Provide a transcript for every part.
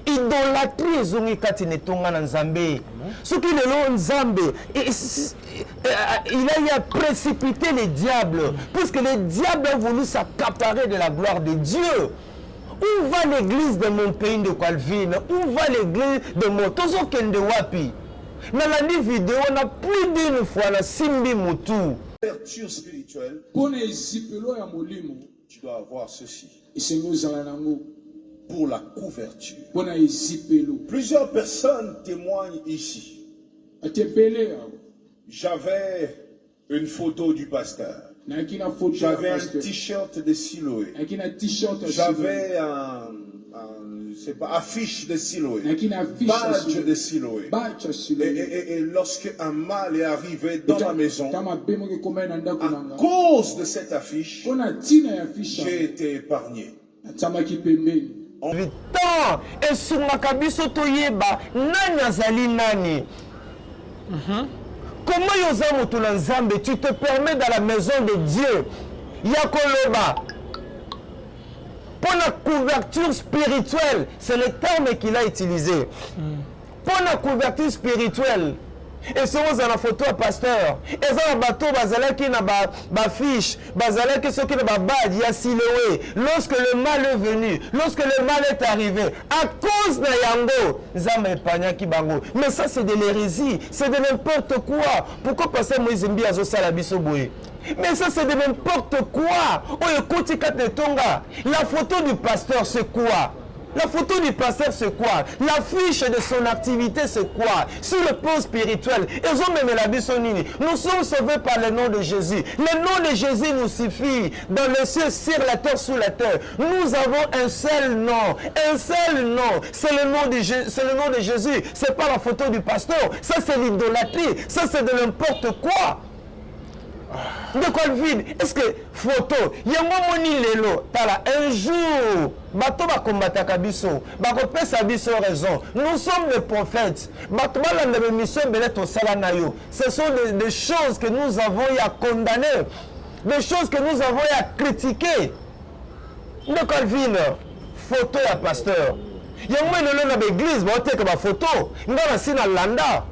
Idolâtrie ezongi kati na etonga na Nzambe. Soki lelo Nzambe, il a eu à précipiter le diable, puisque le diable a voulu s'accaparer de la gloire de Dieu. Où va l'église de mon pays de Calvin? Où va l'église de mon... Tozokende wapi? Nalandi video na plus d'une fois, na simbi mutu. Ouverture spirituelle, mpo na ezipelo ya molimo, tu dois avoir ceci esengi ozala nango pour la couverture. Mpo na ezipelo. Plusieurs personnes témoignent ici. Bato ebele awa. J'avais une photo du pasteur. Nayaki na photo ya J'avais un pasteur. T-shirt de Siloé. Nayaki na t-shirt ya Siloé. J'avais un, je sais pas, affiche de Siloé. Nayaki na affiche ya Badge Siloé. de Siloé. Badge ya Et, Siloé. et lorsque un mal est arrivé dans ma maison, Ta mabe moko ekomai na ndako à na nga, cause de cette affiche, mpo na ntina ya affiche, j'ai été épargné. Natiamaki pembeni. Temps esungaka biso toyeba nani azali nani. Comment yo oza moto na Nzambe, tu te permets dans la maison de Dieu ya koloba mpo na couverture spirituelle? C'est le terme qu'il a utilisé, mpo na couverture spirituelle. Esongo ozala na photo ya pasteur. Eza na bato bazalaki na bafiche, bazalaki soki na babadge ya Siloé. Lorsque le mal est venu, lorsque le mal est arrivé, à cause na yango, Nzambe epagnaki bango. Mais ça, c'est de l'hérésie, c'est de n'importe quoi. Pourquoi pasteur Moïse Mbiye azosala biso boye? Mais ça, c'est de n'importe quoi. Oyo ekoti kati na etonga. La photo du pasteur, c'est quoi? La photo du pasteur, c'est quoi? L'affiche de son activité, c'est quoi? Sur le plan spirituel, ils ont même la nini. Nous sommes sauvés par le nom de Jésus. Le nom de Jésus nous suffit. Dans les cieux, sur la terre, sous la terre. Nous avons un seul nom. Un seul nom. C'est le nom de Jésus. C'est pas la photo du pasteur. Ça, c'est l'idolâtrie. Ça, c'est de n'importe quoi. Ndeko Alvin, est ce que photo yango moni lelo? Tala, un jour bato bakombataka biso bakopesa biso raison. Nous sommes des prophètes. Bato balanda baémission ebele tosala na yo. Ce sont des choses que nous avons ya condamner, des choses que nous avons ya critiquer. Ndeko Alvin, photo ya pasteur yango elelo na baéglise baoteka bafoto. Nga nasi nalanda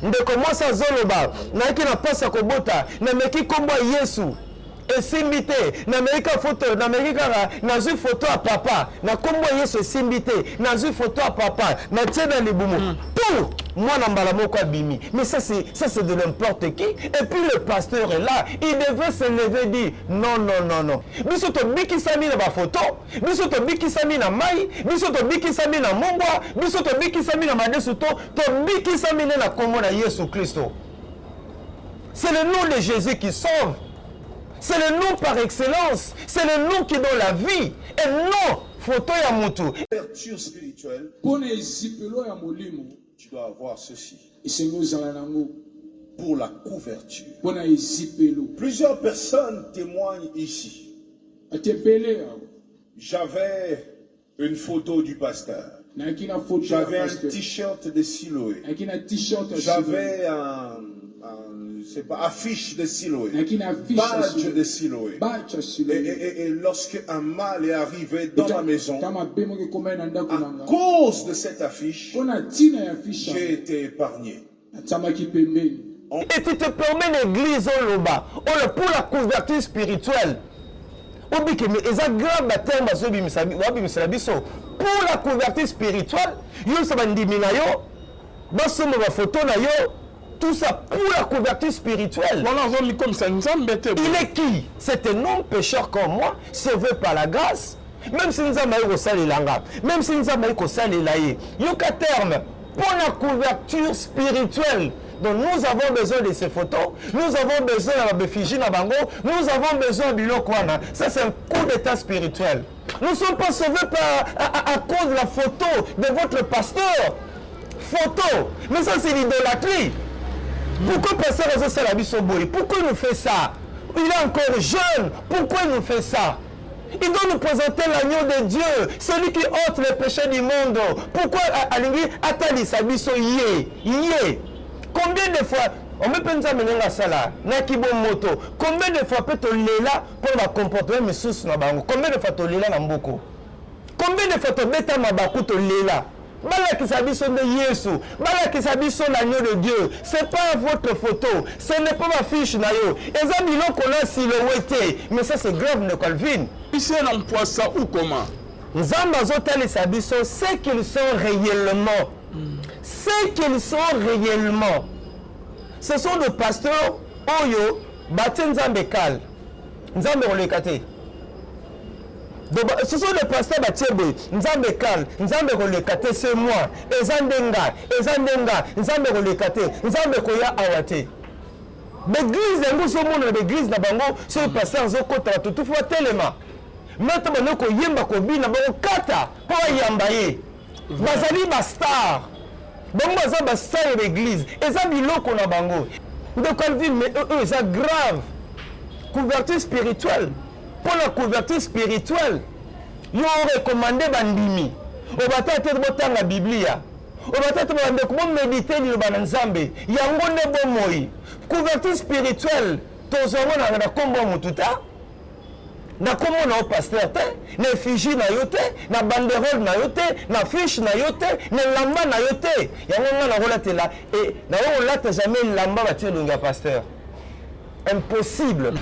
ndeko mwasi azoloba: nayaki na mpasi ya kobota, nameki nkombo ya Yesu, esimbi te. Nameki kaka foto, nameki kaka, nazwi foto ya papa na nkombo ya Yesu, esimbi te. Nazwi foto ya papa, natie na libumu tout, mwana mbala moko abimi. Mais ça, c'est de n'importe qui. Et puis le pasteur est là, il devait se lever, dire: non, non, non, non. Biso tobikisami na bafoto? Biso tobikisami na mai? Biso tobikisami na mongwa? Biso tobikisami na madesu? To tobikisami nde na nkombo na Yesu Kristo. C'est le nom de Jésus qui sauve. C'est le nom par excellence. C'est le nom qui donne la vie. Et non, photo ya mutu. Ouverture spirituelle, mpo na ezipelo ya molimo, tu dois avoir ceci esengi ozala nango pour la couverture. Mpo na ezipelo. Plusieurs personnes témoignent ici. Bato ebele awa. J'avais une photo du pasteur. Nayaki na photo ya J'avais un pasteur. T-shirt de Siloé. Nayaki na t-shirt ya Siloé. J'avais un, je sais pas, affiche de Siloé. Nayaki na affiche ya Badge Siloé. de Siloé. Badge ya Et, Siloé. et lorsque un mal est arrivé dans ma maison, Ta mabe moko ekomai na ndako à na nga, cause de cette affiche, mpo na ntina ya affiche, j'ai été épargné. Natiamaki pembeni. Et tu te permets l'église oloba oyo pour la couverture spirituelle. Obike, mais eza grave. Baterme bazobimisela biso pour la couverture spirituelle, yo bandimi na yo basomba bafoto na yo, tout ça pour la couverture spirituelle. Wana azomikomisa Nzambe te. Il est qui? C'est un homme pécheur comme moi, sauvé par la grâce. Même si Nzambe ayi kosalela nga, même si Nzambe ayi kosalela ye, yoka terme: pour la couverture spirituelle. Donc nous avons besoin de ces photos, nous avons besoin ya baeffigie na bango, nous avons besoin ya biloko wana. Ça, c'est un coup d'état spirituel. Nous ne sommes pas sauvés à cause de la photo de votre pasteur. Photo, mais ça, c'est l'idolâtrie. Pourquoi pasteur azosala biso boye? Pourquoi il nous fait ça? Il est encore jeune. Pourquoi il nous fait ça? Il doit nous présenter l'agneau de Dieu, celui qui ôte les péchés du monde. Pourquoi alingi atalisa biso ye ye? Combien de fois ome mpe Nzambe ndenge asala naki bomoto? Combien de fois mpe tolela mpona bacomportement misusu na bango? Combien de fois tolela na mboko? Combien de fois tobeta mabaku tolela? Balakisa biso nde Yesu, balakisa biso l'agneau de Dieu. C'est pas votre photo, ce n'est pas ma fiche na yo. Eza biloko na Siloé te. Mais ça c'est grave ndeko Alvin. Ici na mpwasa ou comment? Nzambe azotalisa biso ce qu'ils sont réellement. Ce qu'ils sont réellement. Ce sont des pasteurs oyo batie Nzambe kale. Nzambe koleka te. Donc, ce sont des pasteurs batie boye Nzambe kale, Nzambe koleka te, c'est moi. Eza nde nga, eza nde nga, Nzambe koleka te, Nzambe koya awa te. Baeglise yango ozomona na baeglise na bango soki pasteur azokota bato tufu batelema mata bando koyemba kobina bakokata mpo bayamba ye. Bazali ba star, bango baza ba star ya baeglise, eza biloko na bango. Ndeko Alvin, mais oyo eza grave. Couverture spirituelle, mpo na couverture spirituelle yo orekomande bandimi obata te botanga Biblia, obata te bandeko bomedite liloba na Nzambe, yango nde bomoi. Couverture spirituelle tozwa yango na nkombo ya motu ta na kombo na yo pasteur te, na effigie na yo te, na banderole na yo te, na fiche na yo te, na elamba na yo te. Yango nga nakolatela e nakokolata jamais elamba batie elongi ya pasteur, impossible.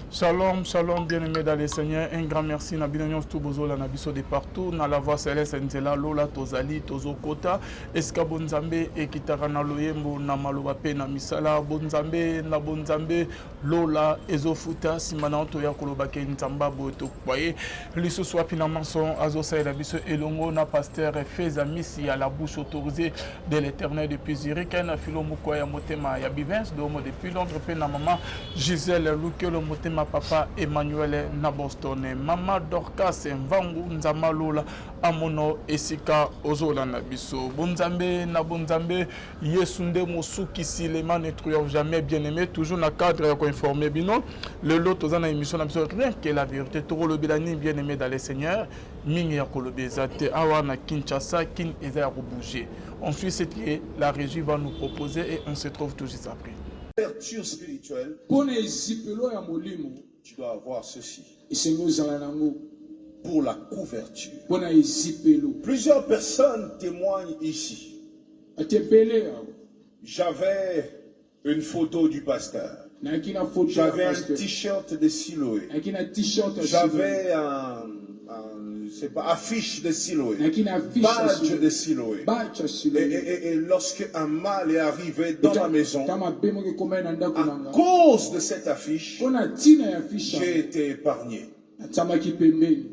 Shalom, shalom, bien-aimé dans le Seigneur. Un grand merci na bino nyonso tout bozola na biso de partout na la voix céleste nzela lola tozali tozokota esika bonzambe ekitaka na loyembo na maloba pe na misala bonzambe na bonzambe lola ezofuta nsima na toya koloba ke nzamba boye tokwaye lisusu wapi na manson azosalela biso elongo na pasteur Feza Misi ya la bouche autorisée de l'éternel depuis Zurich na filo mokwa ya motema ya Bivens domo depuis Londres pe na mama Gisèle Lukelo motema papa Emmanuel na Boston mama Dorcas Mvangu nzamba lola amono esika ozolanda biso bonzambe na bonzambe Yesu nde mosukisi le man ne triomphe jamais bien aimé toujours na cadre ya koinformer bino lelo toza na émission na biso rien que la vérité tokolobela nini bien aimé dans le Seigneur mingi ya koloba eza te awa na Kinshasa kin eza ya kobouger on suit ce que la régie va nous proposer et on se trouve tout juste après. Ouverture spirituelle. Mpo na ezipelo ya molimo. Tu dois avoir ceci. Esengi ozala na yango. Pour la couverture. Mpo na ezipelo. Plusieurs personnes témoignent ici. Bato ebele awa. J'avais une photo du pasteur. Nayaki na photo ya J'avais un pasteur. t-shirt de Siloé. Nayaki na t-shirt ya Siloé. J'avais un, je sais pas, affiche de Siloé. Nayaki na affiche ya Badge Siloé. de Siloé. Badge ya Et, Siloé. et, et, et lorsque un mal est arrivé dans ma maison, Ntango mabe moko ekomaki na ndako à na nga, cause de cette affiche, mpo na ntina ya affiche j'ai yango, été épargné. natiamaki pembeni.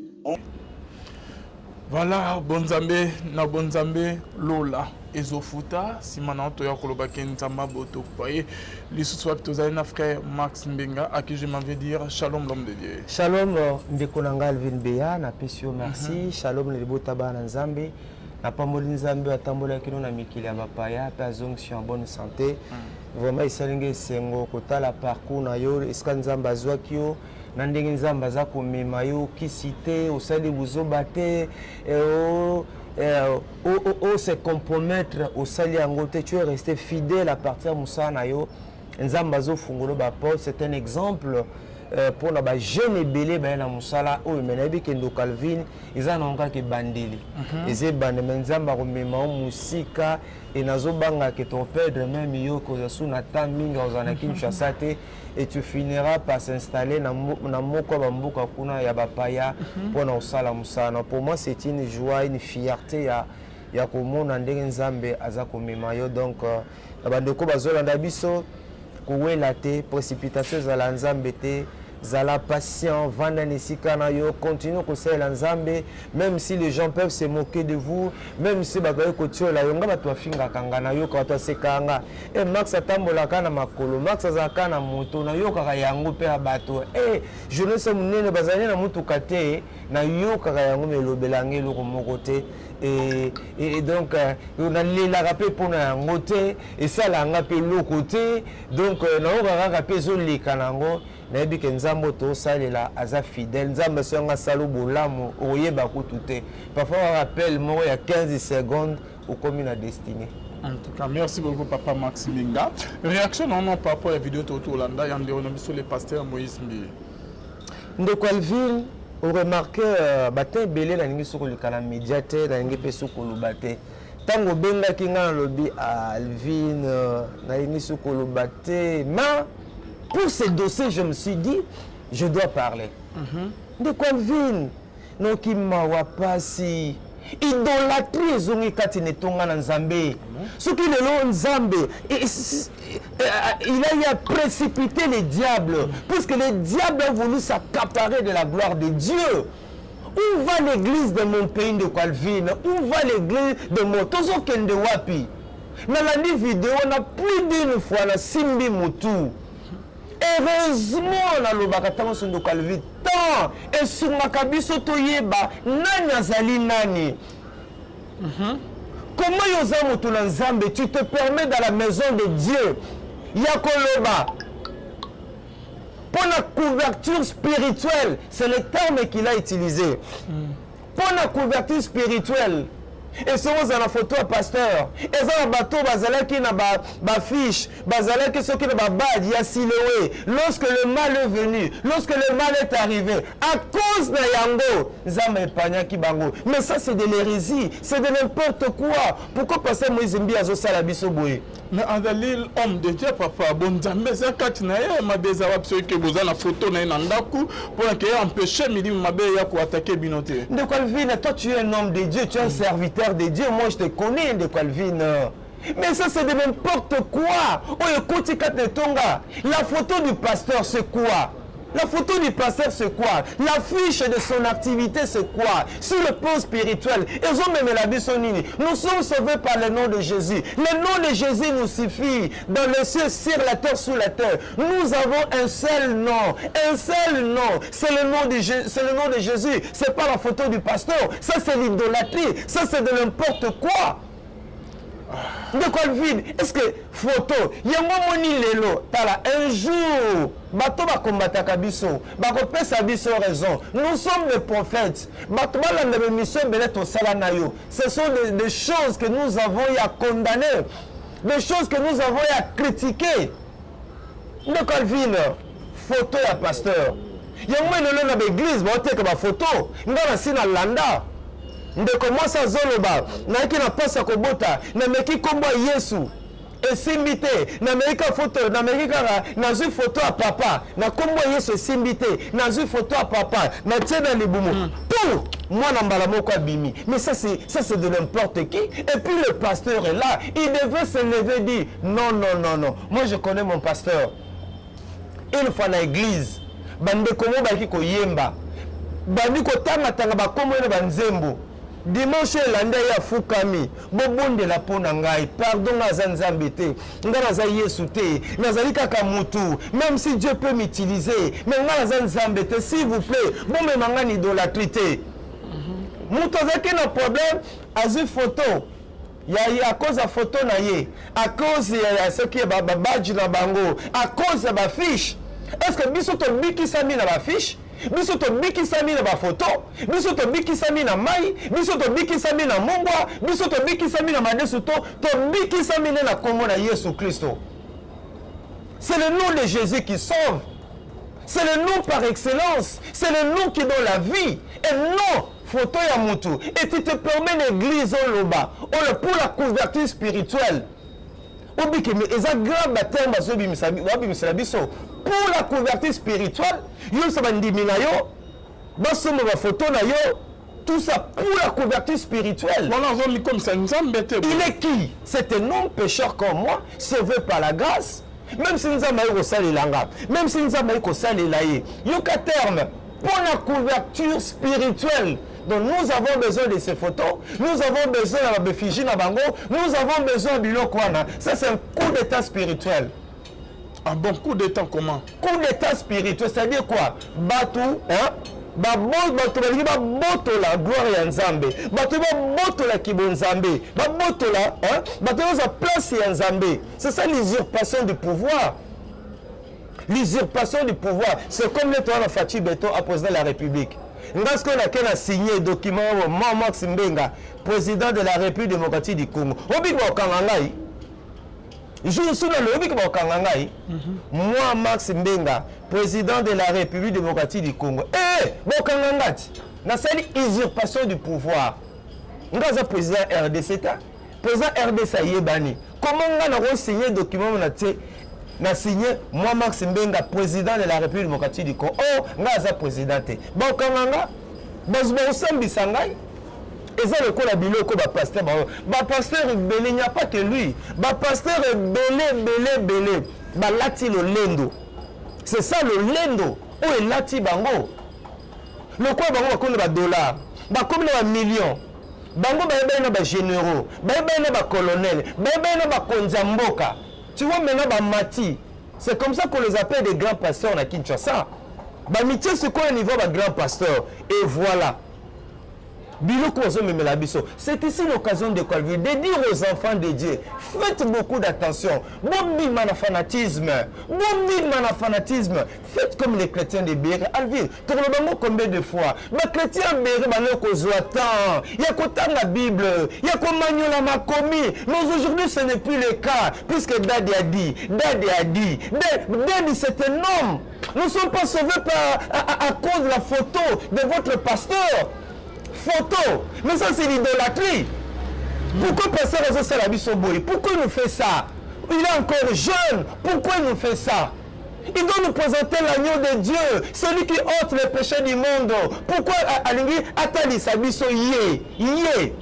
Voilà, bonzambe na bonzambe lola ezofuta nsima na toya koloba ke nzamba boto paye lisusu wapi tozali na frère Max Mbenga à qui je m'en vais dire shalom l'homme de Dieu. Shalom ndeko na ngai Alvin Beya, napesi yo merci. Shalom na libota bana Nzambe. Napamboli Nzambe oyo atambolaki no na mikili ya bapaya mpe azongisi yo en bonne santé. Vraiment esali ngai esengo kotala parcours na yo, esika Nzambe azwaki yo na ndenge Nzambe aza komema yo, kisi te, osali buzoba te, o se compromettre osali yango te, tu es resté fidèle à partir ya mosala na yo. Nzambe azofungola ba porte, c'est un exemple pour na ba jeune ebele baye na mosala oyo. Me nayebi ke Ndeko Alvin eza nango kaka ebandeli, eza ebandeli, me Nzambe akomema yo mosika. E nazobanga ke toperdre même yo, kozwa su na temps mingi ozala na Kinshasa te, et tu finiras par s'installer na moko ya bamboka kuna ya bapaya mpona kosala mosala. Pour moi c'est une joie, une fierté ya komona ndenge Nzambe aza komema yo. Donc na bandeko bazolanda biso, kowela te, précipitation ezala Nzambe te, zala patient, vanda na esika na yo, continue kosalela Nzambe, même si les gens peuvent se moquer de vous, même si bato baye kotiola yo. Nga bato bafingaka nga, nayoka bato basekaka nga, e Max atambolaka na makolo, Max azalaka na moto, nayokaka yango mpe ya bato, e journaliste monene bazali na motuka te, nayokaka yango, me elobela nga eloko moko te. Et donc nalelaka mpe mpona yango te, esalaka nga mpe eloko te. Donc nayokaka kaka mpe ezoleka na yango. Nayebi ke Nzambe oyo tosalela aza fidèle. Nzambe so yanga asala bolamu, okoyeba kutu te. Parfois kaka appel moko ya 15 secondes, okomi na destinée. En tout cas, merci beaucoup, Papa Max Minga. Réaction non, non, par rapport à la vidéo tolanda, ya ndeko na biso le pasteur Moïse Mbiye. Ndeko Alvin, oremarquer bato ebele, nalingi soki koleka na média te, nalingi mpe soki koloba te. Ntango obengaki ngai, nalobi: "Alvin, nalingi soki koloba te, mais pour ce dossier, je me suis dit, je dois parler." Ndeko Alvin, noki mawa, pasi, idolâtrie ezongi kati na etonga na Nzambe. Soki lelo Nzambe, il a eu à précipiter le diable, puisque le diable a voulu s'accaparer de la gloire de Dieu. Où va l'église de mon pays, ndeko Alvin? Où va l'église de mon... Tozokende wapi? Nalandi video na plus d'une fois, nasimbi motu. Heureusement, nalobaka ntango nyonso, ndeko Alvin, temps esungaka biso toyeba nani azali nani. Comment yo oza moto na Nzambe, tu te permets dans la maison de Dieu ya koloba mpo na couverture spirituelle? C'est le terme qu'il a utilisé, mpo na couverture spirituelle. Esongo ozala na photo ya pasteur, eza na bato bazalaki na bafiche, bazalaki soki na babadge ya Siloé. Lorsque le mal est venu, lorsque le mal est arrivé, à cause na yango, Nzambe epanyaki bango. Mais ça, c'est de l'hérésie, c'est de n'importe quoi. Pourquoi pasteur Moïse Mbiye azosala biso boye? Mais azali homme de Dieu, papa. Bonzambe eza kati na ye. Mabe eza wapi soki boza na photo na ye na ndako mpona ke empêche milimo mabe ya koattaquer bino te? Ndeko Alvin, toi, tu es un homme de Dieu, tu es un serviteur de Dieu. Moi, je te connais, ndeko Alvin, mais ça, c'est de n'importe quoi. Oyo ekoti kati na etonga. La photo du pasteur, c'est quoi? La photo du pasteur, c'est quoi? La fiche de son activité, c'est quoi? Sur le plan spirituel, ezomemela biso nini? Nous sommes sauvés par le nom de Jésus. Le nom de Jésus nous suffit. Dans les cieux, sur la terre, sous la terre. Nous avons un seul nom. Un seul nom. C'est le nom de, c'est le nom de Jésus. C'est pas la photo du pasteur. Ça, c'est l'idolâtrie. Ça, c'est de n'importe quoi. Ndeko Alvin, est ce que photo yango omoni lelo? Tala, un jour bato bakombataka biso bakopesa biso raison. Nous sommes des prophètes. Bato balanda baémission ebele tosala na yo. Ce sont des choses que nous avons ya condamner, des choses que nous avons ya critiquer. Ndeko Alvin, photo ya pasteur yango, elelo na baéglise baoteka bafoto. Nga nasi nalanda ndeko mwasi azoloba: "Nayaki na mpasi ya kobota, nameki nkombo ya Yesu, esimbi te. Nameki kaka foto, nameki kaka, nazwi foto ya papa na nkombo ya Yesu, esimbi te. Nazwi foto ya papa, natie na libumu tout, mwana mbala moko abimi." Mais ça, c'est de n'importe qui. Et puis le pasteur est là, il devait se lever, dire: "Non, non, non, non." Moi, je connais mon pasteur. Une fois na église, bandeko mo bayaki koyemba, bandi kotangatanga bakombo na banzembo. Dimanche elandi, ye afukami: "Bobondela mpo na ngai, pardon, ngai aza Nzambe te, ngai naza Yesu te, nazali kaka mutu. Même si Dieu peut m'utiliser, mais ngai naza Nzambe te. S'il vous plaît, bomema ngai na idolâtrie te." Moto azalaki na problème, azwi photo ya, à cause ya photo na ye, à cause ya soki ya babadge na bango, à cause ya bafiche. Est ce que biso tobikisami na bafiche? Biso tobikisami na bafoto? Biso tobikisami na mai? Biso tobikisami na mungwa? Biso tobikisami na madesu? To tobikisami nde na nkombo na Yesu Kristo. C'est le nom de Jésus qui sauve, c'est le nom par excellence, c'est le nom qui donne la vie et non photo ya mutu. Et tu te permets l'église, oloba oyo pour la couverture spirituelle. Obike, mais eza grave. Baterme bazobimisela biso pour la couverture spirituelle, yosa bandimi na yo basomba bafoto na yo, tout ça pour la couverture spirituelle. Wana azomikomisa Nzambe te. Il est qui? C'est un homme pécheur comme moi, sauvé par la grâce. Même si Nzambe ayi kosalela nga, même si Nzambe ayi kosalela ye, yoka terme: pour la couverture spirituelle. Donc nous avons besoin de ces photos, nous avons besoin ya baeffigie na bango, nous avons besoin ya biloko wana. Ça, c'est un coup d'état spirituel. Ah bon, coup d'état comment? Coup d'état spirituel, c'est-à-dire quoi? Bato, hein? Bato balingi babotola gloire ya Nzambe, bato babotolaki bonzambe, babotola, bato bazwa place ya Nzambe. C'est ça, l'usurpation du pouvoir. L'usurpation du pouvoir, c'est comme le toa na Fatshi Béton a président de la République. Nga sikoyo nake na signe document oyo, moi Max Mbenga, président de la République démocratique du Congo. Obiki bakokanga ngai jour suna lobi ke bakokanga ngai. Moi Max Mbenga, président de la République démocratique du Congo, eh, bokanga nga ti nasali usurpation du pouvoir. Nga aza président RDC ta, président RDC ayebani. Comment nga nakosigne document na tie na signé moi Max Mbenga, président de la République démocratique du Congo? Oh, nga aza président te, bakokanga nga, bakosambisa ngai. Eza lokola biloko bapasteur bango, bapasteur ebele, n'y a pas que lui, bapasteur ebele ebele ebele balati lolendo. C'est ça lolendo oyo elati bango. Lokola bango bakomi na badollar, bakomi na bamillion, bango bayebani na bagénéraux, bayebani na bacolonel, bayebani na bakonzi ya mboka. Tu vois, maintenant bamati, c'est comme ça qu'on les appelle des grands pasteurs na Kinshasa. Bamitie sikoyo niveau bagrand pasteur et voilà biloko bazomemela biso. C'est ici l'occasion de Calvin de dire aux enfants de Dieu: faites beaucoup d'attention, bobima na fanatisme, bobima na fanatisme. Faites comme les chrétiens de Béré. Alvin, tokoloba bango combien de fois? Bachrétien Béré bando kozwa temps ya kotanga Bible, ya komanyola makomi, mais aujourd'hui ce n'est plus le cas, puisque Daddy a dit, Daddy a dit, Daddy, c'est un homme. Nous ne sommes pas sauvés par, à cause de la photo de votre pasteur. Photo, mais ça, c'est l'idolâtrie. Pourquoi pasteur azosala biso boye? Pourquoi il nous fait ça? Il est encore jeune, pourquoi il nous fait ça? Il doit nous présenter l'agneau de Dieu, celui qui ôte les péchés du monde. Pourquoi alingi atalisa biso ye ye?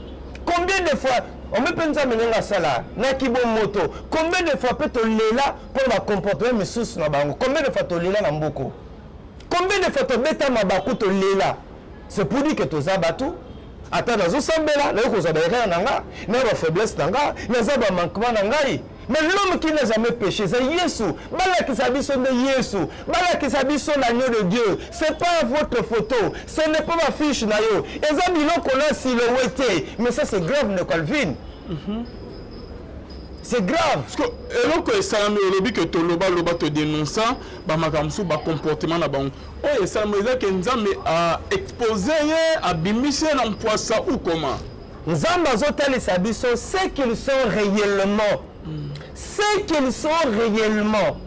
Combien de fois ome mpe Nzambe ndenge asala naki bomoto? Combien de fois mpe tolela mpona bacomportement misusu na bango? Combien de fois tolela na mboko? Combien de fois tobeta mabaku, tolela? C'est pour dire que toza bato. Ata nazosambela, nayoki kozwa baerreur na nga, na bafaiblesse na nga, naza bamanquement na ngai. Mais l'homme qui n'a jamais péché, c'est Yesu. Balakisa biso nde Yesu, balakisa biso l'agneau de Dieu. C'est pas votre photo, ce n'est pas ma fiche na yo, eza biloko na silhouette te. Mais ça, c'est grave, ndeko Alvin, c'est grave. Parce que eloko esalami, olobi ke toloba loba, todénonça bamakambo mosusu, bacomportement na bango oyo esalami, eza ke Nzambe aexpose ye, abimisi ye na mpwasa ou comment? Nzambe azotalisa biso ce qu'ils sont réellement, ce qu'ils sont réellement.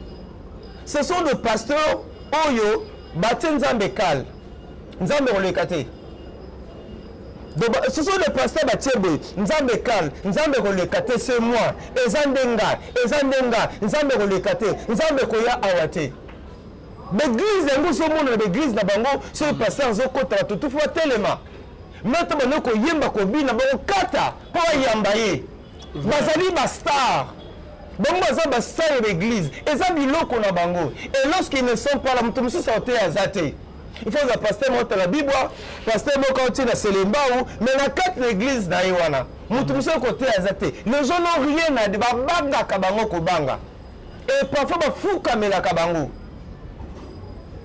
Ce sont des pasteurs oyo batie Nzambe kale, Nzambe koleka te. Donc, ce sont des pasteurs batie boye Nzambe kale, Nzambe koleka te, c'est moi, eza nde nga, eza nde nga, Nzambe koleka te, Nzambe koya awa te. Baeglise yango ozomona na baeglise na bango, soki pasteur azokota, bato tufu batelema mata, bando koyemba, kobina, bakokata mpo bayamba ye. Bazali bastar, bango baza bastar ya baeglise, eza biloko na bango. Et lorsqu'ils ne sont pas là, moto mosusu aoteya aza te. Il faut oza pasteur moko tala bibwa, pasteur moko auti na Selembao, mais na kati na église na ye wana, moto mosusu akoteya aza te. Les gens n'ont rien à dire, babangaka bango kobanga et parfois bafukamelaka bango,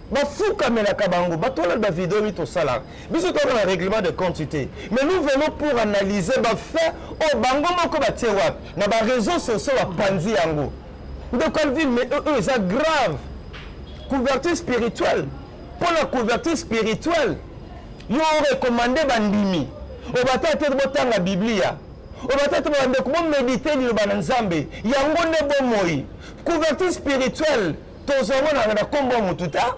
bafukamelaka bango. Bato wana, bavideo mi tosalaka biso, toka na règlement de compte te, mais nous venons pour analyser bafait oyo bango moko batie wapi na baréseaux sociaux, bapanzi yango. Ndeko Alvin, mais oyo eza grave. Couverture spirituelle, mpo na couverture spirituelle, yo orecommande bandimi obata te botanga Biblia, obata te bandeko bomédite liloba na Nzambe, yango nde bomoi. Couverture spirituelle, tozwango na nkombo ya motu ta,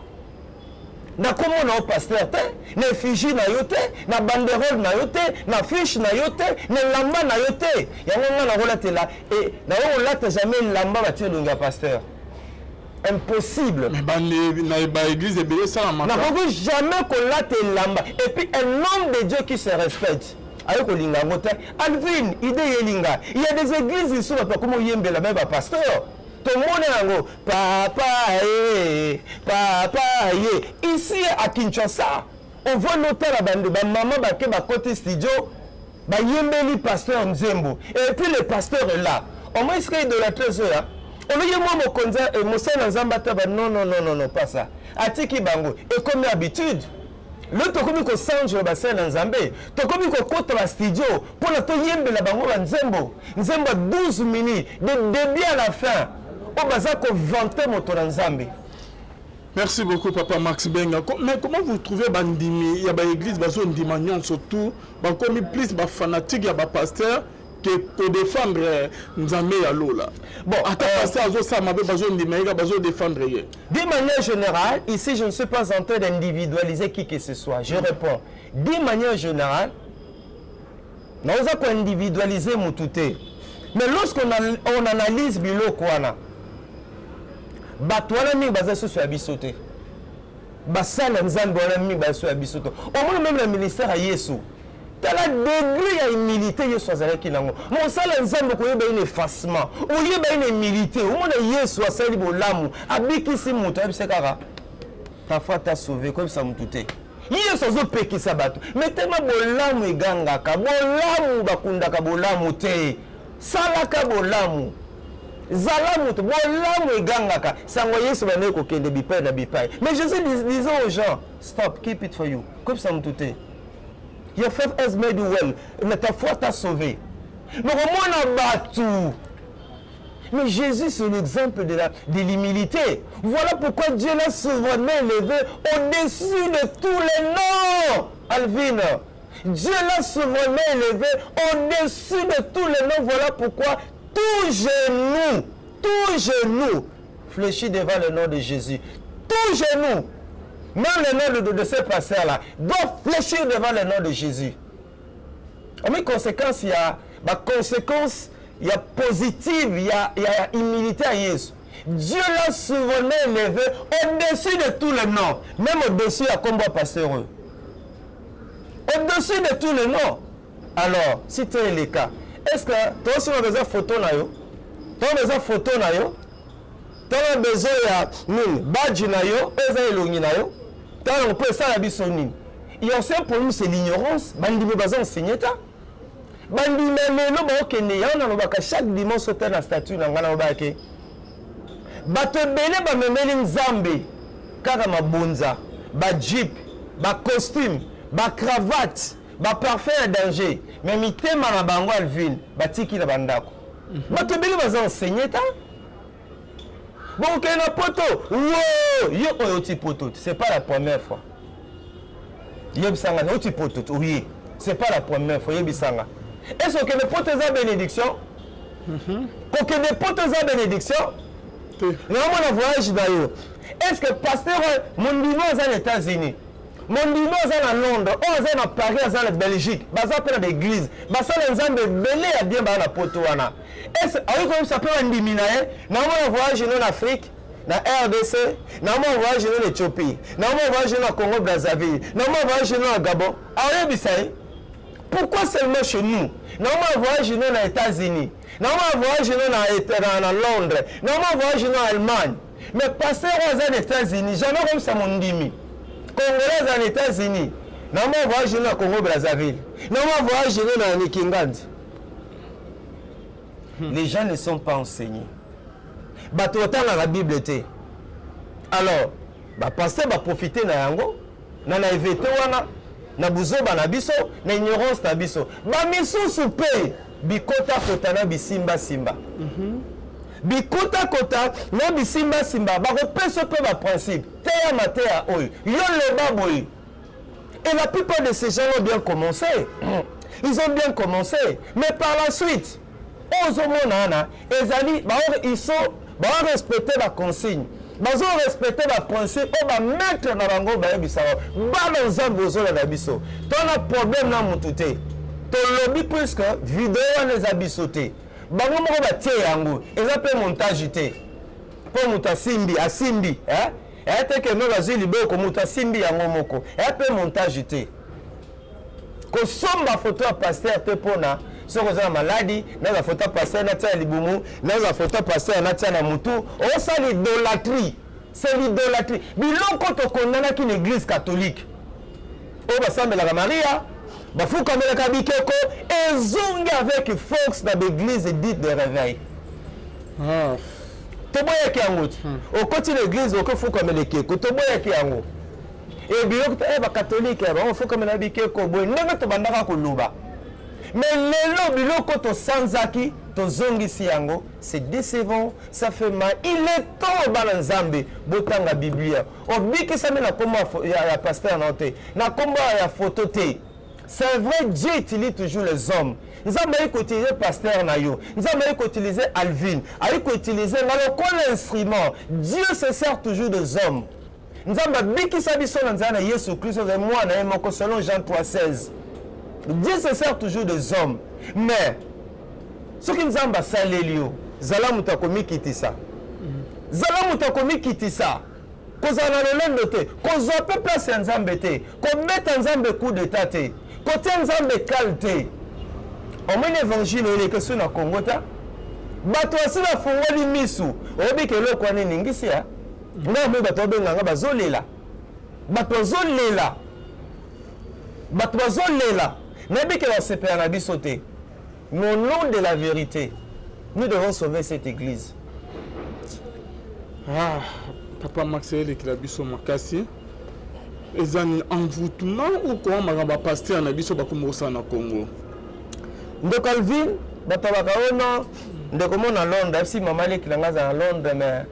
na nkombo na yo pasteur te, na effigie na yo te, na banderole na yo te, na fiche na yo te, na elamba na yo te. Yango nga nakolatela e nakokolata jamais elamba batie elongi ya pasteur, impossible. Mais na baéglise ebele esalamaka. Nakoki jamais kolata elamba. Et puis un homme de Dieu qui se respecte aye kolinga yango te. Alvin, ide yelinga, il y a des églises ici, bato bakoma oyembela me bapasteur, tomona yango, papa ye, papa ye. Ici à Kinshasa, on voit notala bande bamama bake bakoti studio, bayembeli pasteur nzembo, et puis le pasteur est là. Au moins esika idolâtrie ezoya, oloki mwa mokonzi, mosali na Nzambe ata ba non, non, non, non, non, pas ça. Atiki bango, ekomi habitude. Lo tokomi kosanjola basali na Nzambe, tokomi kokɔta bastudio mpona toyembela bango banzembo, nzembo ya 12 minutes de début à la fin, oyo baza kovanter moto na Nzambe. Merci beaucoup, papa Max Benga. Mais comment vous trouvez bandimi ya ba église bazo ndima nyonso tout bakomi plus ba fanatique ya ba pasteur que ko défendre Nzambe ya lola? Bon, ata pasteur azosala mabe, bazondima ye kaka, bazo défendre ye. D'une manière générale, ici je ne suis pas en train d'individualiser qui que ce soit. Je réponds. D'une manière générale, naoza ko-individualiser mutu te. Mais lorsqu'on on analyse biloko wana, bato wana mingi baza susu ya biso te. Basala Nzambe wana mingi baza susu ya biso te. Omoni même na ministère ya Yesu, tala degré ya humilité Yesu azalaki nango. Mosala Nzambe koyeba ye na effacement, oyeba ye na humilité. Omona Yesu asali bolamu, abikisi moto, ayebisa kaka ta foi t'a sauvé, koyebisa motu te. Yesu azopekisa bato, mais tellement bolamu egangaka, bolamu bakundaka bolamu te. Salaka bolamu, zala moto, bolamu egangaka. Sango Yesu bandeki kokende bipai na bipai, mais Jésus disait aux gens: stop, keep it for you, koyebisa motu te. Your faith has made you well. Mais ta foi t'a sauvé. Donc, omona bato. Mais Jésus, c'est l'exemple de l'humilité. Voilà pourquoi Dieu l'a souverainement élevé au-dessus de tous les noms. Alvin, Dieu l'a souverainement élevé au-dessus de tous les noms. Voilà pourquoi tout genou fléchit devant le nom de Jésus. Tout genou, même le nom de ce pasteur-là, doit fléchir devant le nom de Jésus. Mais conséquence, il y a bah, conséquence, il y a positive, il y a humilité à Jésus. Dieu l'a souverainement élevé au-dessus de tous les noms, même au-dessus à combat pasteur. Au-dessus de tous les noms. Alors, si tel est le cas, est-ce que toi aussi on a besoin de photo na yo? Toi on a besoin de photo na yo? Toi on a besoin ya nini? Badge na yo, eza elongi na yo? Toi on peut ça la biso nini? Il y a aussi un problème, c'est l'ignorance. Bandimi baza enseigné ta. Bandimi lelo baokende yango, nalobaka chaque dimanche ota na statut na ngai, nalobaka ke bato ebele bamemeli Nzambe kaka mabonza, bajeep, bacostume, bacravate, baparfum ya danger, mais mitema na bango, Alvin, batiki na bandako. Bato ebele baza enseigné ta. Bokokende na poto wo, yo oyo oti poto te, c'est pas la première fois. Yebisanga, oti poto te, oye, c'est pas la première fois. Yebisanga, est ce okende poto eza bénédiction? Kokende poto eza bénédiction? Naomona voyage na yo. Est ce que pasteur mondimi aza na États-Unis, mondimi aza na Londres, oyo aza na Paris, aza na Belgique, baza mpe na baeglise, basala Nzambe ebele ya bien, baa na poto wana, est ce akoki koyebisa mpe bandimi na ye: naomona voyage no na Afrique, na RDC, naomona voyage no na Éthiopie, naomona voyage no na Congo Brazzaville, naomona voyage no na Gabon? Aoyebisa ye? Pourquoi seulement chez nous? Naomona voyage no na États-Unis, naomona voyage no na Londres, naomona voyage no na Allemagne, mais pasteur oyo aza na États-Unis jamais akomisa mondimi congolais aza na États-Unis: naomona voyage no na Congo Brazzaville, naomona voyage no na Nikingandi? Les gens ne sont pas enseignés. Bato batangaka Bible te. Alors bapasteur baprofite na yango, na naïveté wana, na buzoba na biso, na ignorance na biso. Bamisusu mpe bikotakota na bisimbasimba, bikotakota na bisimbasimba, bakopesa mpe baprincipe: teya mateya oyo, yo loba boye. Et la plupart de ces gens ont bien commencé, ils ont bien commencé, mais par la suite oyo ozomona wana ezali ils sont baorespecte baconsigne, bazorespecte baprincipe oyo bamaître na bango bayebisaka. Bana Nzambe, ozolanda biso, tona problème na mutu te. Tolobi puisque video wana eza biso te, bango moko batie yango, eza mpe montage te, mpo moto asimbi asimbi eya te ke no bazwi liboko, moto asimbi yango moko, eya mpe montage te. Kosomba foto ya pasteur te mpona soki oza na maladi, naza foto ya pasteur natia na libumu, naza foto ya pasteur natia na mutu, osala idolâtrie. C'est l'idolâtrie. Biloko tokondanaki na église catholique oyo basambelaka Maria, bafukamelaka bikeko, ezongi avec force na baeglise dite de réveil. Toboyaki yango ti okoti na église okofukamela ekeko. Toboyaki yango e biloko te. Bakatholike bango bafukamela bikeko boye ndenge tobandaka koloba. Mais lelo biloko tosanzaki, tozongisi yango, c'est décevant, ça fait mal. Il est temps bana Nzambe botanga Biblia. Obikisami na kombo ya pasteur na te, na kombo ya photo te. C'est vrai, Dieu utilise toujours les hommes. Nzambe ayi koutiliser pasteur na yo, Nzambe ayi koutiliser Alvin, ayi koutiliser nga lokola instrument. Dieu se sert toujours des hommes. Nzambe abikisa biso na nzela na Yesu Kristo, azali mwana ye moko selon Jean 3:16. Dieu se sert toujours des hommes. Mais soki Nzambe asaleli yo, zala moto akomikitisa. Zala moto akomikitisa. Kozala na lolendo te, kozwa mpe place ya Nzambe te, kobeta Nzambe coup d'état te, kotia Nzambe kale te. Omoni évangile oyo eleki so na Congo ta? Bato basi bafungoli misu, oyebi ke eloko wana eningisi ya? Ngai moi bato babenga nga bazolela. Bato bazolela. Bato bazolela. Nayebi ke basepela na biso te. Mais au nom de la vérité, nous devons sauver cette église. Ah, papa Max elekela biso makasi. Eza ni envoûtement ou comment makambo ya pasteur na biso bakomi kosala na Congo? Ndeko Alvin, bato baka ono ndeko mo na Londres, ayebisi mama leki na ngai aza na Londres, mais